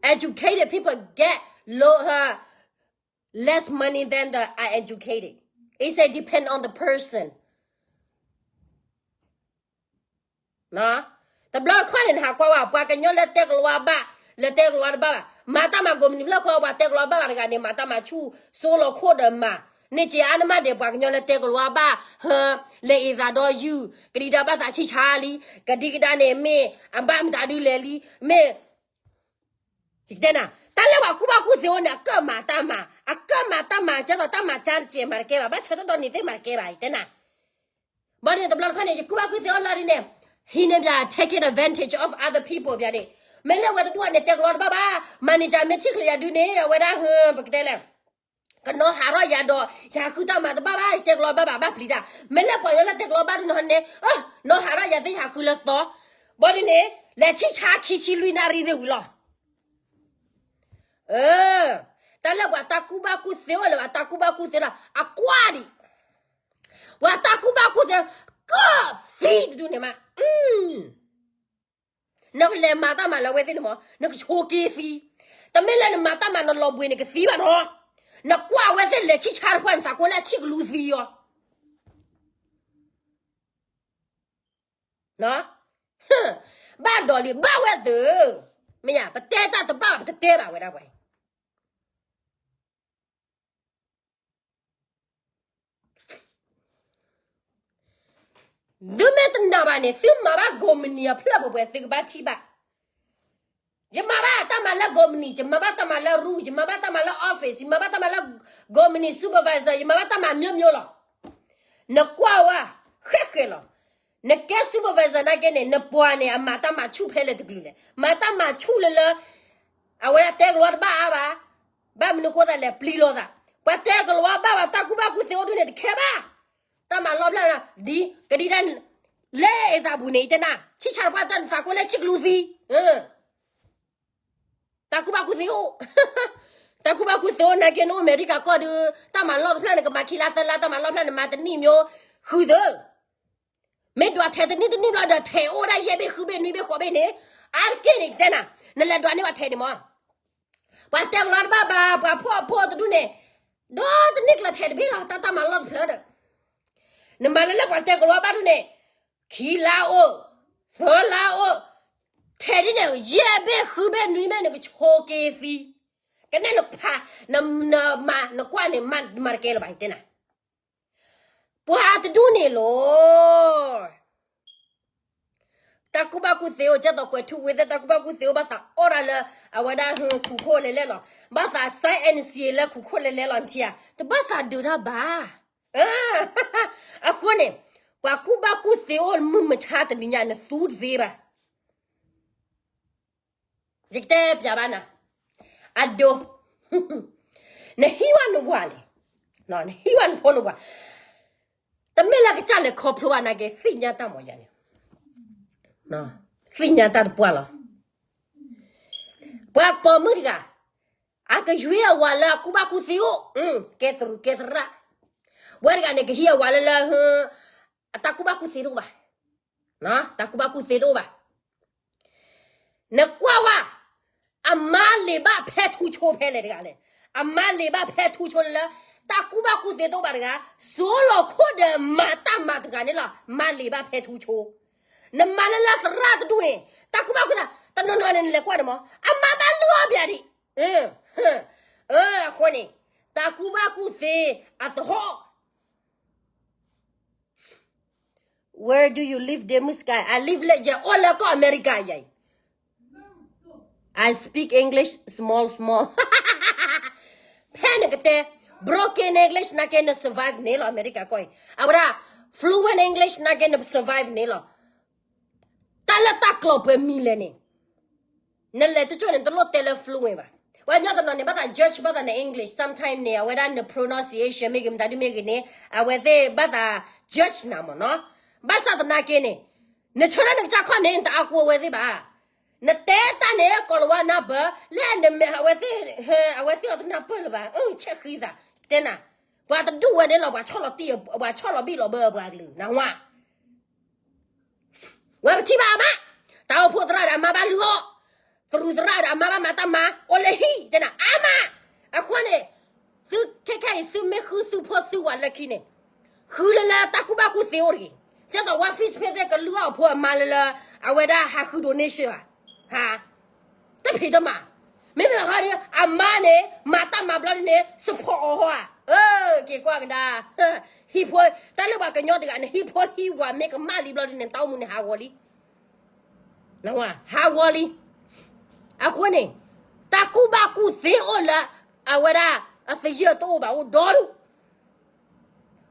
educated people get low, uh, less money than the uneducated. It's a depend on the person. တဘျီတခီၣ်န့ၣ် နဟးကွၢ်ဝဲ ပှၤကညီလၢတဲကလီၤဝါဘၣ် လၢတဲကလီၤဝါတဘၣ်ဘၣ် မၤတၢ်မၤကိးမုၢ်နံၤဖျၢၣ်ဃီ ပှၤတဲကလီၤဝါဘၣ်ဘၣ်တဂၤန့ၣ် မၤတၢ်မၤဆူၣ် စိလီၤခိၣ်ဒီးမၤ န့ၢ်က့အါန့ၢ်မးဒဲး ပှၤကညီလၢတဲကလီၤဝါဘၣ် ဟၢ လဲၤအ့ၣ်သးဒီးယုၢ် ကဒံကဒါဘၣ်သးဆံၣ်ဆါလံ ကဒံကဒါန့ၣ် မ့ၢ်အဘၣ်မတၤဒုလဲၣ်လံ မ့ၢ် ယကတဲနၤ တၢ်လၢပှၤကူၣ်ဘၣ်ကူၣ်သ့အိၣ်န့ၣ် အကၢၣ်မၤတၢ်မၤ အကၢၣ်မၤတၢ်မၤ ကဲသိးတၢ်မၤကါတကဲးမၤတကဲဘၣ် ဘၣ်ဆၢထၢၣ်ဒီးန့ၣ်သ့ၣ်မၤတကဲဘၣ် ယတဲနၤ ဘၣ်န့ၣ် တဘျီတခီၣ်န့ၣ် ယကူၣ်ဘၣ်ကူၣ်သ့အိၣ်လီၤဒ်န့ၣ် ဟံးန့ၢ်ဘၣ် taking advantage of other people ဘၣ်န့ၣ် မ့ၢ်လၢဝဲတဒူၣ်န့ၣ် တဲကလီၤတဘၣ်ဘၣ် manager မ့ၢ်ထံၣ်ချုးယၤဒုန့ၣ် အဝဲဒၣ်ဟၢ ပကတဲလဲၣ် ကနီၤဟးထီၣ်ယၤဒီး ယဟးဃုတၢ်မၤတဘၣ်ဘၣ် ယတဲကလီၤဘၣ်ဘၣ် ဘၣ်ပျံၤတၢ် မ့ၢ်လၢပှၤကညီလၢတဲကလီၤဘၣ်ဒုန့ၣ်န့ၣ် နီၤဟးထီၣ်ယၤသ့ၣ်ယဟးဃုလၢသီ ဘၣ်ဒုန့ၣ် လဲၤဆံၣ်ဆါခံဆံလွံၢ်နၣ်ရံၣ်သ့ၣ်ဝံၤလီၤ တၢ်လၢပှၤတၢ်ကူၣ်ဘၣ်ကူၣ်သ့အိၣ်လၢၤဘၣ် တၢ်ကူၣ်ဘၣ်ကူၣ်သ့လီၤ အကွၢ်ဒံး ပှၤတၢ်ကူၣ်ဘၣ်ကူၣ်သ့ ကသံတဒုန့ၣ်မး နကလဲၤမၤတၢ်မၤလၢအဝဲသ့ၣ်န့ၣ်မး နကဆိးက့သံ တမ့ၢ်လၢနမၤတၢ်မၤနလီၤဘှံးန့ၣ်ကသံဘၣ်နီၤ နကွၢ်အဝဲသ့ၣ်လဲၤဆံၣ်ဆါတဖၣ်န့ၣ် သးကိးလၢအဆံၣ်ကလူသံအီၤ ဘၣ်ဒီးလံ ဘၣ်ဝဲသ့ၣ် မ့ၢ်ယါ ပတဲတၢ်တဘၣ် ပတတဲဘၣ်ဝဲဒၣ်ပှၤ သုမ့ၢ်တနာ်ဘၣ်န့ၣ် သုမၤဘၣ်ကိးမုၢ်နံၤအဖျၢၣ်ပှဲၤပှဲၤ သုကဘၣ်ထံၣ်ဘၣ် ယမၤဘၣ်တၢ်မၤလၢကိးမုၢ်နံၤ ယမၤဘၣ်တၢ်မၤလၢရူ ယမၤဘၣ်တၢ်မၤလၢ office ယမၤဘၣ်တၢ်မၤလၢကိးမုၢ်နံၤ supervisor ယမၤဘၣ်တၢ်မၤမျိုးမျိုးလီၤ နကွၢ်ဝဲ ဃဲဃဲလီၤ နကဲ supervisor နာ်က့န့ၣ် နပှၤန့ၣ် အမၤတၢ်မၤဆူၣ်ဖဲလဲၣ်တကလုာ်လဲၣ် မၤတၢ်မၤဆူၣ်လၢလၢ အဝဲဒၣ်တဲကလီၤဝါတဘၣ်အါဘၣ် ဘၣ်မနုၤဃိသတးလဲၣ် ပျံၤလိာ်သး ပှၤတဲကလီၤဝါဘၣ်ဘၣ် တၢ်ကူၣ်ဘၣ်ကူၣ်သ့အိၣ်ဒုန့ၣ်တခဲဘၣ် တၢ်မၤလီၢ်ဖျါ ဒ်ကဒံဒၣ် လၢအသးပူၤန့ၣ် ယတဲနၤ ဆံၣ်ဆါတပှၢ်တၢ်နသးကိးလၢဆံၣ်ကလူသံ တၢ်ကူၣ်ဘၣ်ကူၣ်သ့အိၣ် တၢ်ကူၣ်ဘၣ်ကူၣ်သ့အိၣ်နာ်က့ နအိၣ်အမဲရကၤကီၢ်ဒု တၢ်မၤလီၢ်တဖျၢၣ်န့ၣ် ကမၤခံလါသၢလါ တၢ်မၤလီၢ်ဖျါန့ၣ် မၤတနံၣ်မျိုး ဃုသၢ မ့ၢ်ဒွးထဲးတနံၣ်တနံၣ်ဘျီဒီး ထဲးအိၣ်ဒၣ်ယဲၢ်ဘ့ၣ်ဃုဘ့ၣ်နွံဘ့ၣ်ဃိးဘ့ၣ်န့ၣ် အါတက့ၢ်န့ၣ် ယတဲနၤ နလဲၤဒွးန့ၢ်ဘၣ်ထဲးန့ၣ်မး ပှၤတဲကလီၤတဘၣ်ဘၣ် ပှၤဖှီၣ်ဖိတဒူၣ်န့ၣ် ဒီတနံၣ်ကျၢၤထဲးတဘ့ၣ်လီၤ တၢ်တၢ်မၤလီၢ်တဖျၢၣ်ဒီး နမၤလၢလၢပှၤတဲကလီၤဘၣ်ဒုန့ၣ် ခံလါအိၣ် သၢလါအိၣ် ထဲးဒ်န့ၣ် ယဲၢ်ဘ့ၣ်ဃုဘ့ၣ်နွံဘ့ၣ် နကဆိးက့သံ ကနဲၣ်နဖး နမၤနကွၢ်န့ၣ် မၤတကဲလၢၤဘၣ် ယတဲနၤ ပှၤတဒူၣ်န့ၣ်လီၤ တ တၢ်ကူၣ်ဘၣ်ကူၣ်သ့အိၣ် ကဲသိးကွဲးထူဝ့သ့ၣ် တၢ်ကူၣ်ဘၣ်ကူၣ်သ့အိၣ် ဘၣ်သးအီၣ်ဒၣ်လၢ အဝဲဒၣ်ဟၢ ခူၣ်ခိၣ်လဲၤလဲၣ်လီၤ. ဘၣ်သး sign N C A လၢခူၣ်ခိၣ်လဲၤလဲၣ်လီၤ နထံၣ်ဧါ. တဘၣ်သးဒုးတၢ်ဘၣ်. အဃိန့ၣ် ပှၤကူၣ်ဘၣ်ကူၣ်သ့အိၣ်မုၢ်မဆါတနံၤညါ နသူတသ့ဘၣ်. ယကတဲပျးဘၣ်နၤ, အဒိ, နဟံးဝဲနဝၤန့ၣ်, နဟံးဝဲနဖိနဝၤ, တမ့ၢ်လၢကစၢ်လဲၤခီဖျိဘၣ်နာ်က့ သ့ၣ်ညါတၢ်မၤယၤန့ၣ်, သ့ၣ်ညါတၢ်တပှၢ်လီၤ. ပှၤပိာ်မုၣ်တဂၤ, အကယွ့အဝၤလၢအကူၣ်ဘၣ်ကူၣ်သ့အိၣ်, ကဲသရူးကဲသရၣ်, ဝဲတဂၤန့ၣ် ကဟံးအဝၤလၢလၢ, အတၢ်ကူၣ်ဘၣ်ကူၣ်သ့တအိၣ်ဘၣ်, တၢ်ကူၣ်ဘၣ်ကူၣ်သ့တအိၣ်ဘၣ်. နကွၢ်ဝဲ, အမါလံာ်ဘၣ်ဖဲထူဆိဖဲလဲၣ်တဂၤလဲၣ်. အမါလံာ်ဘၣ်ဖဲထူဆိလၢ တၢ်ကူၣ်ဘၣ်ကူၣ်သ့တအိၣ်ဘၣ်တဂၤ, စိလီၤခိၣ်ဒီးမၤတၢ်မၤတဂၤန့ၣ်လီၤ. မါလံာ်ဘၣ်ဖဲထူဆိ, နမၤလၢလၢသရၣ်တဒူၣ်န့ၣ် တၢ်ကူၣ်ဘၣ်ကူၣ်သ့, တနီၤနီၤန့ၣ် နလဲၤကွၢ်န့ၣ်မး အမါဘၣ်လုၢ်အီၣ်ဘၣ်ဒံး. အဃိန့ၣ်, တၢ်ကူၣ်ဘၣ်ကူၣ်သ့အသဟီၣ် Where do you live, Demuskai? I live လၢ ယအိၣ်လၢကီၢ်အမဲရကၤယၤအံၤ. I speak English small small. ဖဲနကတဲ broken English နာ်က့န survive န့ၣ်လီၤ အမဲရကၤကီၢ်အံၤ. အဝဲဒၣ် fluent English နာ်က့န survive န့ၣ်လီၤ. တၢ်လၢတၢ်ကျိာ်ပှဲၤမံၤလဲၣ်န့ၣ် နလဲၤကၠိကၠိန့ၣ် နတလိၣ်တဲလၢ fluent ဘၣ်. ပှၤကညီတနီၤန့ၣ် ဘၣ်သး judge ဘၣ်သးန English, sometime န့ၣ် အဝဲဒၣ်န pronunciation မ့ၢ်ဂ့ၤ မတၤဒုမ့ၢ်ဂ့ၤန့ၣ် အဝဲသ့ၣ်ဘၣ်သး judge နၤမ့ၢ်နီၤ. ဘၣ်ဆၣ်သနာ်က့န့ၣ် နဆၢလၢနကစၢ်ခီၣ်န့ၣ် နတအါကွံာ်အဝဲသ့ၣ်ဘၣ်. နတဲတၢ်န့ၣ် ကိၤလၤဝါနၢ်ပၢၢ် လၢအဝဲသ့ၣ်, အဝဲသ့ၣ်အီၤတနၢ်ပၢၢ်လၢၤဘၣ်. ဆဲးဃံသး, တဲနၤ, ပှၤတဒူၣ်ဝဲန့ၣ်လီၤ ပှၤဆီၣ်လီၤတံၢ်, ပှၤဆီၣ်လီၤဘံၣ်လီၤဘၢပှၤကလုာ် နၢ်ဟူဧါ. ဝဲပထံၣ်ဘၣ်အါမး, တၢ်အိၣ်ဖှိၣ်သရၣ်ဒီးအမါဘၣ်လုၢ်အီၣ်, သရူးသရၣ်ဒီးအမါဘၣ်မၤတၢ်မၤ, အိၣ်လၢဟံၣ် တဲနၤအါမး. အဃိန့ၣ်, သုခဲခဲအံၤ သုမ့ၢ်ဃုသုဖိသုဝၤလၢခံန့ၣ်, ဃုလၢလၢတၢ်ကူၣ်ဘၣ်ကူၣ်သ့အိၣ်တဂ့ၤ. ကဲသိးဝဲ Facebook သ့ၣ်ကလုၢ်အီၣ်အဖိအမါလၢလၢ, အဝဲဒၣ်ဟးဃု donation ဘၣ်, ဟါ တဖံးတမၤ, မ့မ့ၢ်ဟီဒ်အမါန့ၣ် မၤတၢ်မၤဘျီဒ်န့ၣ် support အီၤဟီဧါ. က့ၤကွၢ်ကဒါ, ဟံၣ်ဖိ, တၢ်လၢပှၤကညီတဂၤန့ၣ် ဟံၣ်ဖိဟံၣ်ဝၤမ့ၢ်ကမၣ်လံဘျီဒ်န့ၣ် တၢ်အိၣ်မူန့ၣ်ဟးဂီၤလံ. ဟးဂီၤလံ. အဃိန့ၣ်, တၢ်ကူၣ်ဘၣ်ကူၣ်သ့အိၣ်လၢ, အဝဲဒၣ်, အသယုၢ်တအိၣ်ဘၣ်အိၣ်ဒီဒူၣ်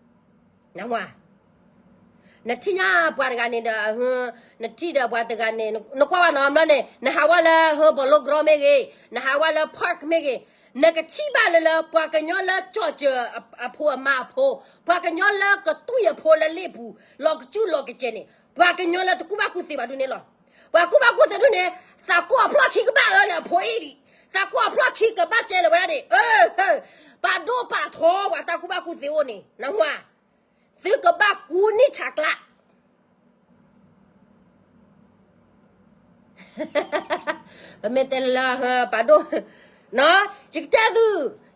နထံၣ်ညါပှၤတဂၤန့ၣ်ဒီး, နထံၣ်ဒီးပှၤတဂၤန့ၣ် နကွၢ်ဘၣ်နီၤ ဘျီန့ၣ် နဟးဝဲလၢဟၢ Polo Grounds မ့ၢ်ဂ့ၤ, နဟးဝဲလၢ park မ့ၢ်ဂ့ၤ, နကထံၣ်ဘၣ်လၢလၢ ပှၤကညီလၢကၠီၣ်စၢၤအဖိအမါအဖိ, ပှၤကညီလၢကတွံၢ်အဖိလၢလ့ၣ်ပူၤ လီၤကစူၣ်လီၤကစဲးန့ၣ် ပှၤကညီလၢတကူၣ်ဘၣ်ကူၣ်သ့ဘၣ်ဒ်န့ၣ်လီၤ. ပှၤကူၣ်ဘၣ်ကူၣ်သ့ဒ်န့ၣ်, သးကိၢ်အဖျီၣ်ခံကဘၣ်အၢလၢအဖိအံၤဒံး, သးကိၢ်အဖျီၣ်ခံကဘၣ်စဲလၢဝဲဒၣ်န့ၣ်, ပာ်ဒိၣ်ပာ်ထီပှၤတၢ်ကူၣ်ဘၣ်ကူၣ်သ့အိၣ်န့ၣ် နဝၤ, သုကဘၣ်ကူနံၣ်ဆးကျး ပမ့ၢ်တဲလၢလၢပာ်ဒိၣ်, ယကတဲသု,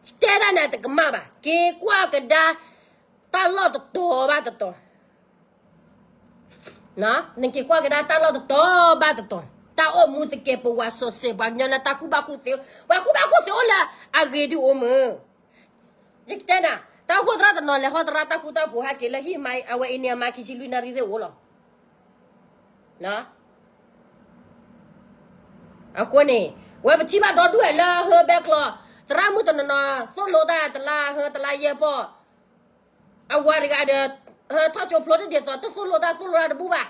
ယတဲဒၣ်န့ၣ်တကမၣ်ဘၣ်, က့ၤကွၢ်ကဒါ, တၢ်လီၢ်တတီၤဘၣ်တတီၤ, နက့ၤကွၢ်ကဒါတၢ်လီၢ်တတီၤဘၣ်တတီၤ, တၢ်အိၣ်မူသကဲးပဝးစီၤစဲး ပှၤကညီလၢတၢ်ကူၣ်ဘၣ်ကူၣ်သ့, ပှၤကူၣ်ဘၣ်ကူၣ်သ့အိၣ်လၢအဂ့ၤဒုအိၣ်မုၢ် ယကတဲနၤ, တၢ်အိၣ်ဖှိၣ်သရၣ်တနီၤလဲၤဟီသရၣ်တၢ်ဃူတၢ်ဖိးဟဲက့ၤလၢဟံၣ်မါ အဝဲအံၤန့ၣ်အမါခံဆံလွံၢ်နၣ်ရံၣ်သ့ၣ်အိၣ်လီၤ. အဃိန့ၣ်, ဝဲပထံၣ်ဘၣ်ဒီဒူၣ်ဝဲလၢဟၢဘဲကျီ, သရၣ်မုၣ်တနီၤနီၤ သိၣ်လိတၢ်တလါဟၢတလါယဲၢ်ပီၢ် အဝၤတဂၤဒီး, ထီၣ်ကၠိဖျိတဒ်သိး တသိၣ်လိတၢ်သိၣ်လိတၢ်တဘူၣ်ဘၣ်.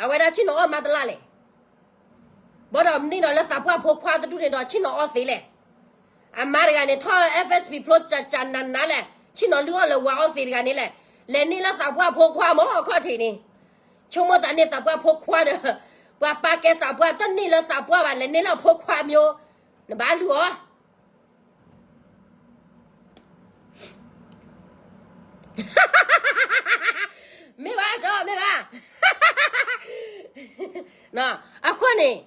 အဝဲဒၣ်ဆ့ၣ်နီၤအီၣ်မါတလါလဲၣ်. ဘၣ်ဒီးမ့ၢ်နီၤလၢသးပှၢ်ဖိခွါတဒူၣ်န့ၣ်ဒီး ဆ့ၣ်နီၤအီၣ်သ့လဲၣ်. အမါတဂၤန့ၣ် ထီၣ် F S P ဖျိကၠးကၠးနးနးလဲၣ်, ဆ့ၣ်နီၤလုၢ်အီၣ်လၢဝၤအီၣ်သ့တဂၤန့ၣ်လဲၣ်. လဲၤန့ၢ်လၢသးပှၢ်ဖိခွါမ့ၢ်အခီၣ်ထံးန့ၣ်, ဆိကမိၣ်သးန့ၣ်သးပှၢ်ဖိခွါဒီး, ပှၤပာ်ကဲသးပှၢ်တန့ၢ်လၢသးပှၢ်ဘၣ် လဲၤန့ၢ်လၢအဖိခွါမ့ၢ်, နဘၣ်လုၢ်အီၣ် မ့ၢ်ဘၣ်ကၠီ မ့ၢ်ဘၣ်. အဃိန့ၣ်,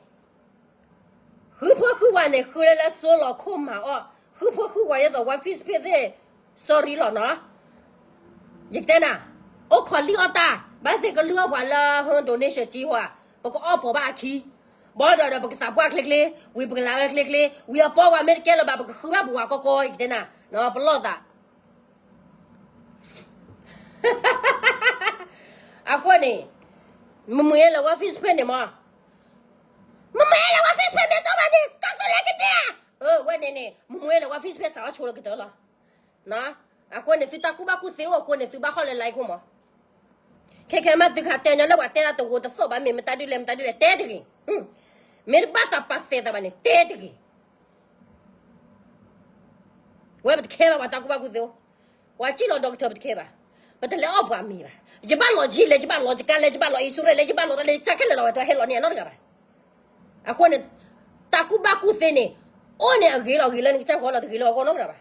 ဃုဖိဃုဝၤန့ၣ် ဃုလၢလၢစိလီၤခိၣ်မၤအီၣ်, ဃုဖိဃုဝၤယဲသိးဝဲ Facebook သ့ၣ်, sorry လီၤနီၤ. ယကတဲနၤ, အိၣ်ခိးလံၣ်အီၣ်တၢ်, ဘၣ်သ့ၣ်ကလုၢ်အီၣ်ပှၤလၢဟၢ donation ကံဟီ, ပကအီၣ်ပိာ်ဘၣ်အခံ, ဘၣ်ဒီးဒီးပကသးပှၢ်ချ့ချ့, ဝံၤပကလၤအၢချ့ချ့, ဝံၤအပီဝဲမ့ၢ်တကဲလၢၤဘၣ် ပကဃုဘၣ်ပဝၤကီကီ ယကတဲနၤ, ပလီၢ်သး အဃိန့ၣ်, မုၢ်မုၢ်အ့လၢ ဝါ Facebook န့ၣ်မး, မုၢ်မုၢ်အ့လၢ ဝါ Facebook မ့ၢ်တအိၣ်ဘၣ်န့ၣ် ကီၢ်သူလ့ၤကဒဲ, အဝဲန့ၣ်န့ၣ် မုၢ်မုၢ်အ့လၢ ဝါ Facebook စးထီၣ်ဆိလၢကတၢၢ်လီၤ. အဃိန့ၣ် သုတၢ်ကူၣ်ဘၣ်ကူၣ်သ့အိၣ်အဃိန့ၣ် သုဘၣ်ဟီၣ်လၢ like ခိၣ်မး. ခဲခဲမး သုခးတဲညီလၢပှၤတဲဒၣ်တဝိတသီၣ်ဘၣ် မ့ၢ်မတၤဒုလဲၣ် မတၤဒုလဲၣ် တဲတဂ့ၤ. မ့ၢ်တဘၣ်သးပာ်သဲးသးဘၣ်န့ၣ် တဲတဂ့ၤ. ဝဲပတခဲဘၣ် ပှၤတၢ်ကူၣ်ဘၣ်ကူၣ်သ့အိၣ်, ပှၤစံၣ်လီၤ doctor ပတခဲဘၣ်, ပတလဲၤအီၣ်ပှၤမ့ၤဘၣ်, ယဘၣ်လီၤ jeep လဲၣ် ယဘၣ်လီၤ car လဲၣ် ယဘၣ်လီၤ insurance လဲၣ် ယဘၣ်လီၤတၢ်လၢယကစၢ်ခဲလၢာ်လီၤ ဝဲတဟဲလီၤန့ၢ်အနီတဂၤဘၣ်. အဃိန့ၣ် တၢ်ကူၣ်ဘၣ်ကူၣ်သ့န့ၣ် အိၣ်န့ၣ်အဂ့ၤလီၤ ဂ့ၤလၢနကစၢ်ဃီလီၤ တဂ့ၤလၢအဂီၢ်နီတဂၤဘၣ်.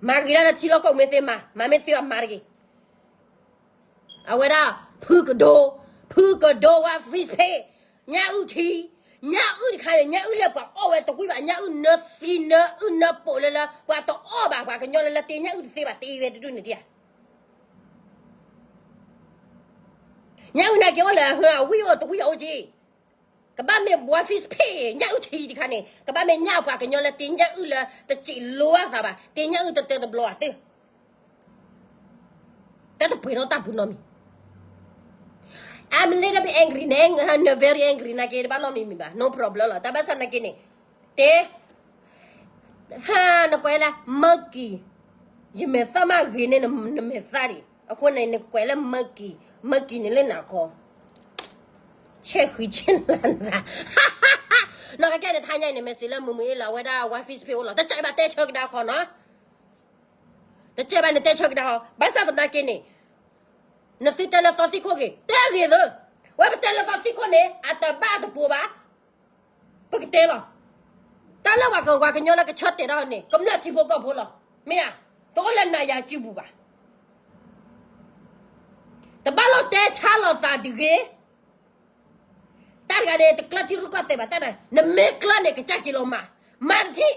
မၤဂ့ၤဒၣ်လၢထံလီၢ်ကီၢ်ပူၤမ့ၢ်သ့မၤ, မၤမ့ၢ်သ့အမၤတဂ့ၤ. အဝဲဒၣ် ဖုကဒိ, ဖုကဒိ ဝါ Facebook, ညၣ်အုၣ်ထံ, ညၣ်အုၣ်တခါန့ၣ် ညၣ်အုၣ်လၢပှၤအီၣ်ဝဲတကွံဘၣ်, ညၣ်အုၣ်နၢသံနၢအုၣ်နၢပိာ်လၢလၢ ပှၤတအီၣ်ဘၣ် ပှၤကညီလၢလၢတ့ညၣ်အုၣ်တသ့ဘၣ် တ့ဝဲတဒူၣ်န့ၣ်တဧါ. ညၣ်အုၣ်နာ်က့အိၣ်လၢအဝံၣ်အိၣ်တဝံၣ်အိၣ်က့, ကဘၣ်မ့ၢ် ဝါ Facebook ညၣ်အုၣ်ထံတခါန့ၣ် ကဘၣ်မ့ၢ်ညၣ်ပှၤကညီလၢတ့ညၣ်အုၣ်လၢတစံးလိအသးဘၣ်, တ့ညၣ်အုၣ်တတၢတဘျီအသ့ၣ် တၢ်တပှဲၤနီတၢ်ပူၤနီတမံၤ. I'm a little bit angry န့ၣ်, န very angry နာ်က့ တဘၣ်နီတမံၤမံၤဘၣ်, no problem လီၤ. တၢ်ဘၣ်ဆၣ်နာ်က့န့ၣ် တဲ ဟါ နကွဲးလၢ မၢကံ, ယမဲာ်သၣ်မးဂ့ၤန့ၢ်နမဲာ်သၣ်ဒံး, အဃိန့ၣ် နကွဲးလၢ မၢကံ, မၢကံန့ၣ်လၢနၤခီ, ဆဲးဃံဆဲးလၤနသး, နီၢ်ကကဲန့ၣ် ထါညါအံၤန့ၣ် message လၢမုၢ်မုၢ်အ့လၢ အဝဲဒၣ် ဝါ Facebook အိၣ်လီၤ. တစဲးဘၣ်တဲဆၢကဒါခီနီၤ, တစဲးဘၣ်န့ၣ်တဲဆၢကဒါခီ, ဘၣ်ဆၣ်သနာ်က့န့ၣ် နသုတဲလၢသီသံခိၣ်ဂ့ၤ တဲဂ့ၤသၢ, ဝဲပတဲလၢသီသံခိၣ်န့ၣ် အတဘၣ်အတပိာ်ဘၣ်, ပကတဲလီၤ. တၢ်လၢပှၤကညီလၢကဆၢတဲာ်တၢ်န့ၣ် ကမျၢၢ်ထံဖိကီၢ်ဖိလီၤ. မ့ၢ်ဧါ, တအိၣ်လၢနၤယၤစုပူၤဘၣ်. တဘၣ်လီၤတဲဆါလိာ်သးတဂ့ၤ. တၢ်တဂၤန့ၣ် တကျၢထံရူၢ်ကီၢ်သဲးဘၣ်, တၢ်နမ့ၢ်ကျၢန့ၣ် ကစၢ်က့ၤလီၤမၤ, မၤတထံၣ်,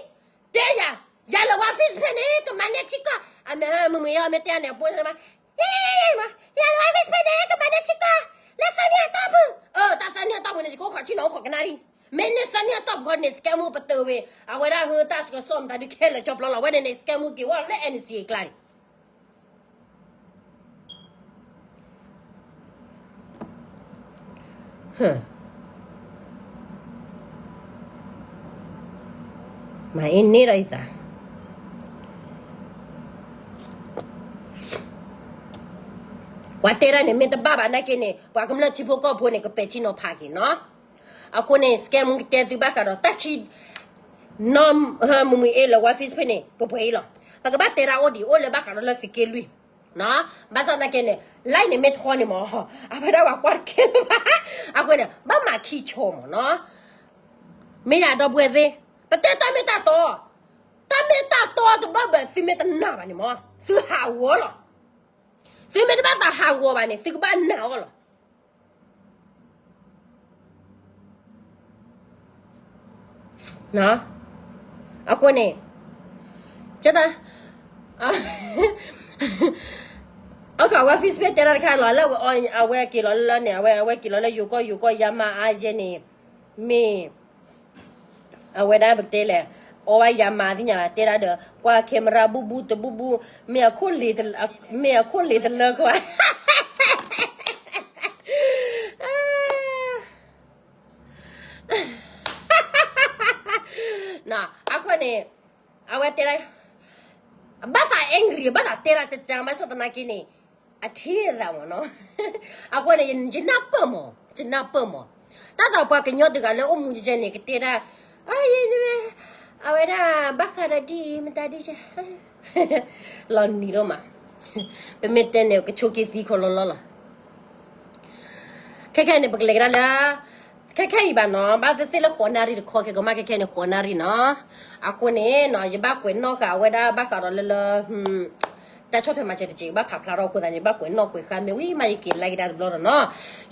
တဲယၤ, ယၤလၢ ဝါ Facebook န့ၣ် ကမၤန့ၢ်ထံကီၢ်, အမ့ၢ်မုၢ်မုၢ်အ့လၢမ့ၢ်တဲန့ၣ် အပိၢ်မး, ယၤလၢ ဝါ Facebook န့ၣ် ကမၤန့ၢ်ထံကီၢ် လၢသၢနံၣ်အတီၢ်ပူၤ, တၢ်သၢနံၣ်အတီၢ်ပူၤန့ၣ် ယကအိၣ်ခိးဆံၣ်နီၤ အိၣ်ခိးကနၣ်ရံၣ်, မ့ၢ်န့ၢ်သၢနံၣ်အတီၢ်ပူၤဃီန့ၣ် scam ပတုာ်ဝဲ, အဝဲဒၣ်ဟုတၢ်စကစီၣ်မတၤဒုးခဲလၢာ်ကၠီဖျီလီၤ, ဝဲန့ၣ်န့ၣ် scam က့ၤဝဲလၢ NCA အကျါန့ၣ် မၤအ့န့ၢ်ဒီးအံသး, ပှၤတဲဒၣ်န့ၣ် မ့ၢ်တဘၣ်ဘၣ်နာ်က့န့ၣ် ပှၤကမျၢၢ်ထံဖိကီၢ်ဖိန့ၣ် ကပဲာ်ထံနီၤဖးက့ၤနီၤ. အဃိန့ၣ် scam ကတဲသုဘၣ်ဃးဒီးတၢ်ခံ နီၢ်မုၢ်မုၢ်အ့လၢ ဝါ Facebook န့ၣ် ပပှဲၤအံၤလီၤ. ပကဘၣ်တဲဒၣ်အိၣ်ဒံး အိၣ်လၢဘၣ်ဃးဒီးလၢသုးက့လွံၢ်, ဘၣ်ဆၣ်သနာ်က့န့ၣ် like န့ၣ်မ့ၢ်ထီန့ၣ်မး အဝဲဒၣ်ပှၤကွၢ်တကဲလၢၤဘၣ်. အဃိန့ၣ် ဘၣ်မၤခံဆီမးနီၤ. မ့ၢ်ယၤဒီပုၢ်ဝဲၢ်သ့ၣ်, ပတဲတၢ်မ့ၢ်တၢ်တီ, တၢ်မ့ၢ်တၢ်တီတဘၣ်ဘၣ် သုမ့ၢ်တနာ်ဘၣ်န့ၣ်မး သုဟးဂီၤလီၤ. သုမ့ၢ်တဘၣ်သးဟးဂီၤဘၣ်န့ၣ် သုကဘၣ်နာ်အီၤလီၤ. အဃိန့ၣ် ကဲတၢ် အခါ ဝဲ Facebook တဲတၢ်တခါလီၤလၢ အဝဲက့ၤလီၤလၢန့ၣ် အဝဲက့ၤလီၤလၢယိၤကီၢ်ယိၤကီၢ် ယါမၤအါယဲန့ၣ် မ့ၢ် အဝဲဒၣ်ပတဲလဲၣ် အီဝဲယါမၤသ့ၣ်ညါဘၣ် တဲဒၣ်ဒီး ကွၢ် camera ဘူၣ်ဘူၣ်တဘူၣ်ဘူၣ် မ့ၢ်အခိၣ်လ့ၤတလၢကွၢ် အဃိန့ၣ် အဝဲတဲဒၣ် ဘၣ်သး angry ဘၣ်သးတဲဒၣ်ကကါ ဘၣ်ဆၣ်သနာ်က့န့ၣ် အထံၣ်သးမးနီၤ အဃိန့ၣ် ယနၢ်ပၢၢ်မး ယနၢ်ပၢၢ်မး တၢ်သးပှၤကညီတဂၤလၢအိၣ်မူကဲန့ၣ် ကတဲဒၣ် အဝဲဒၣ် ဘၣ်ဃးဒီးဒ်အံၤ မတၤဒ် လီၤနံၤဒိၣ်မး ပမ့ၢ်တဲန့ၣ် ကဆိးက့ၤသံခိၣ်လီၤလီၤလီၤ ခဲခဲအံၤန့ၣ် ပကလဲၤကဒါလၢ ခဲခဲအံၤဘၣ်နီၤ ဘၣ်သ့ၣ်သ့ၣ်လၢဃိးနၣ်ရံၣ်တခီ ခဲကမၣ်ခဲခဲန့ၣ် ဃိးနၣ်ရံၣ်နီၤ အဃိန့ၣ်နီၤ ယဘၣ်ကွဲးနီၣ်ဃာ်အဝဲဒၣ်ဘၣ်ဃးဒီးလၢလၢ တၢ်ဆီၣ်ထွဲမၤစၢၤတက့ၢ် ဘၣ်ဖးဖျါထီၣ်အဃိသတးန့ၣ် ဘၣ်ကွဲးနီၣ်ကွဲးဃာ်မ့ၢ်ဝံၤမး ယက့ၤ like ဒၣ်တဘျီဒီးနီၤ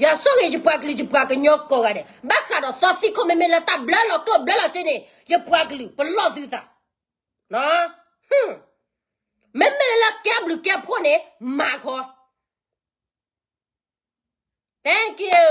ယွၤဆိၣ်ဂ့ၤယပှၤကလုာ်ယပှၤကညီကိးဂၤဒဲး ဘၣ်ဃးဒီးသီသံခိၣ်မ့မ့ၢ်လၢတၢ်ဘျၢလီၤကျိၣ်ဘျၢလီၤစ့န့ၣ် ယပှၤကလုာ်ပလီၢ်သုသး မ့မ့ၢ်လၢကဲဘျုးကဲဖှိၣ်န့ၣ် မၤခီ Thank you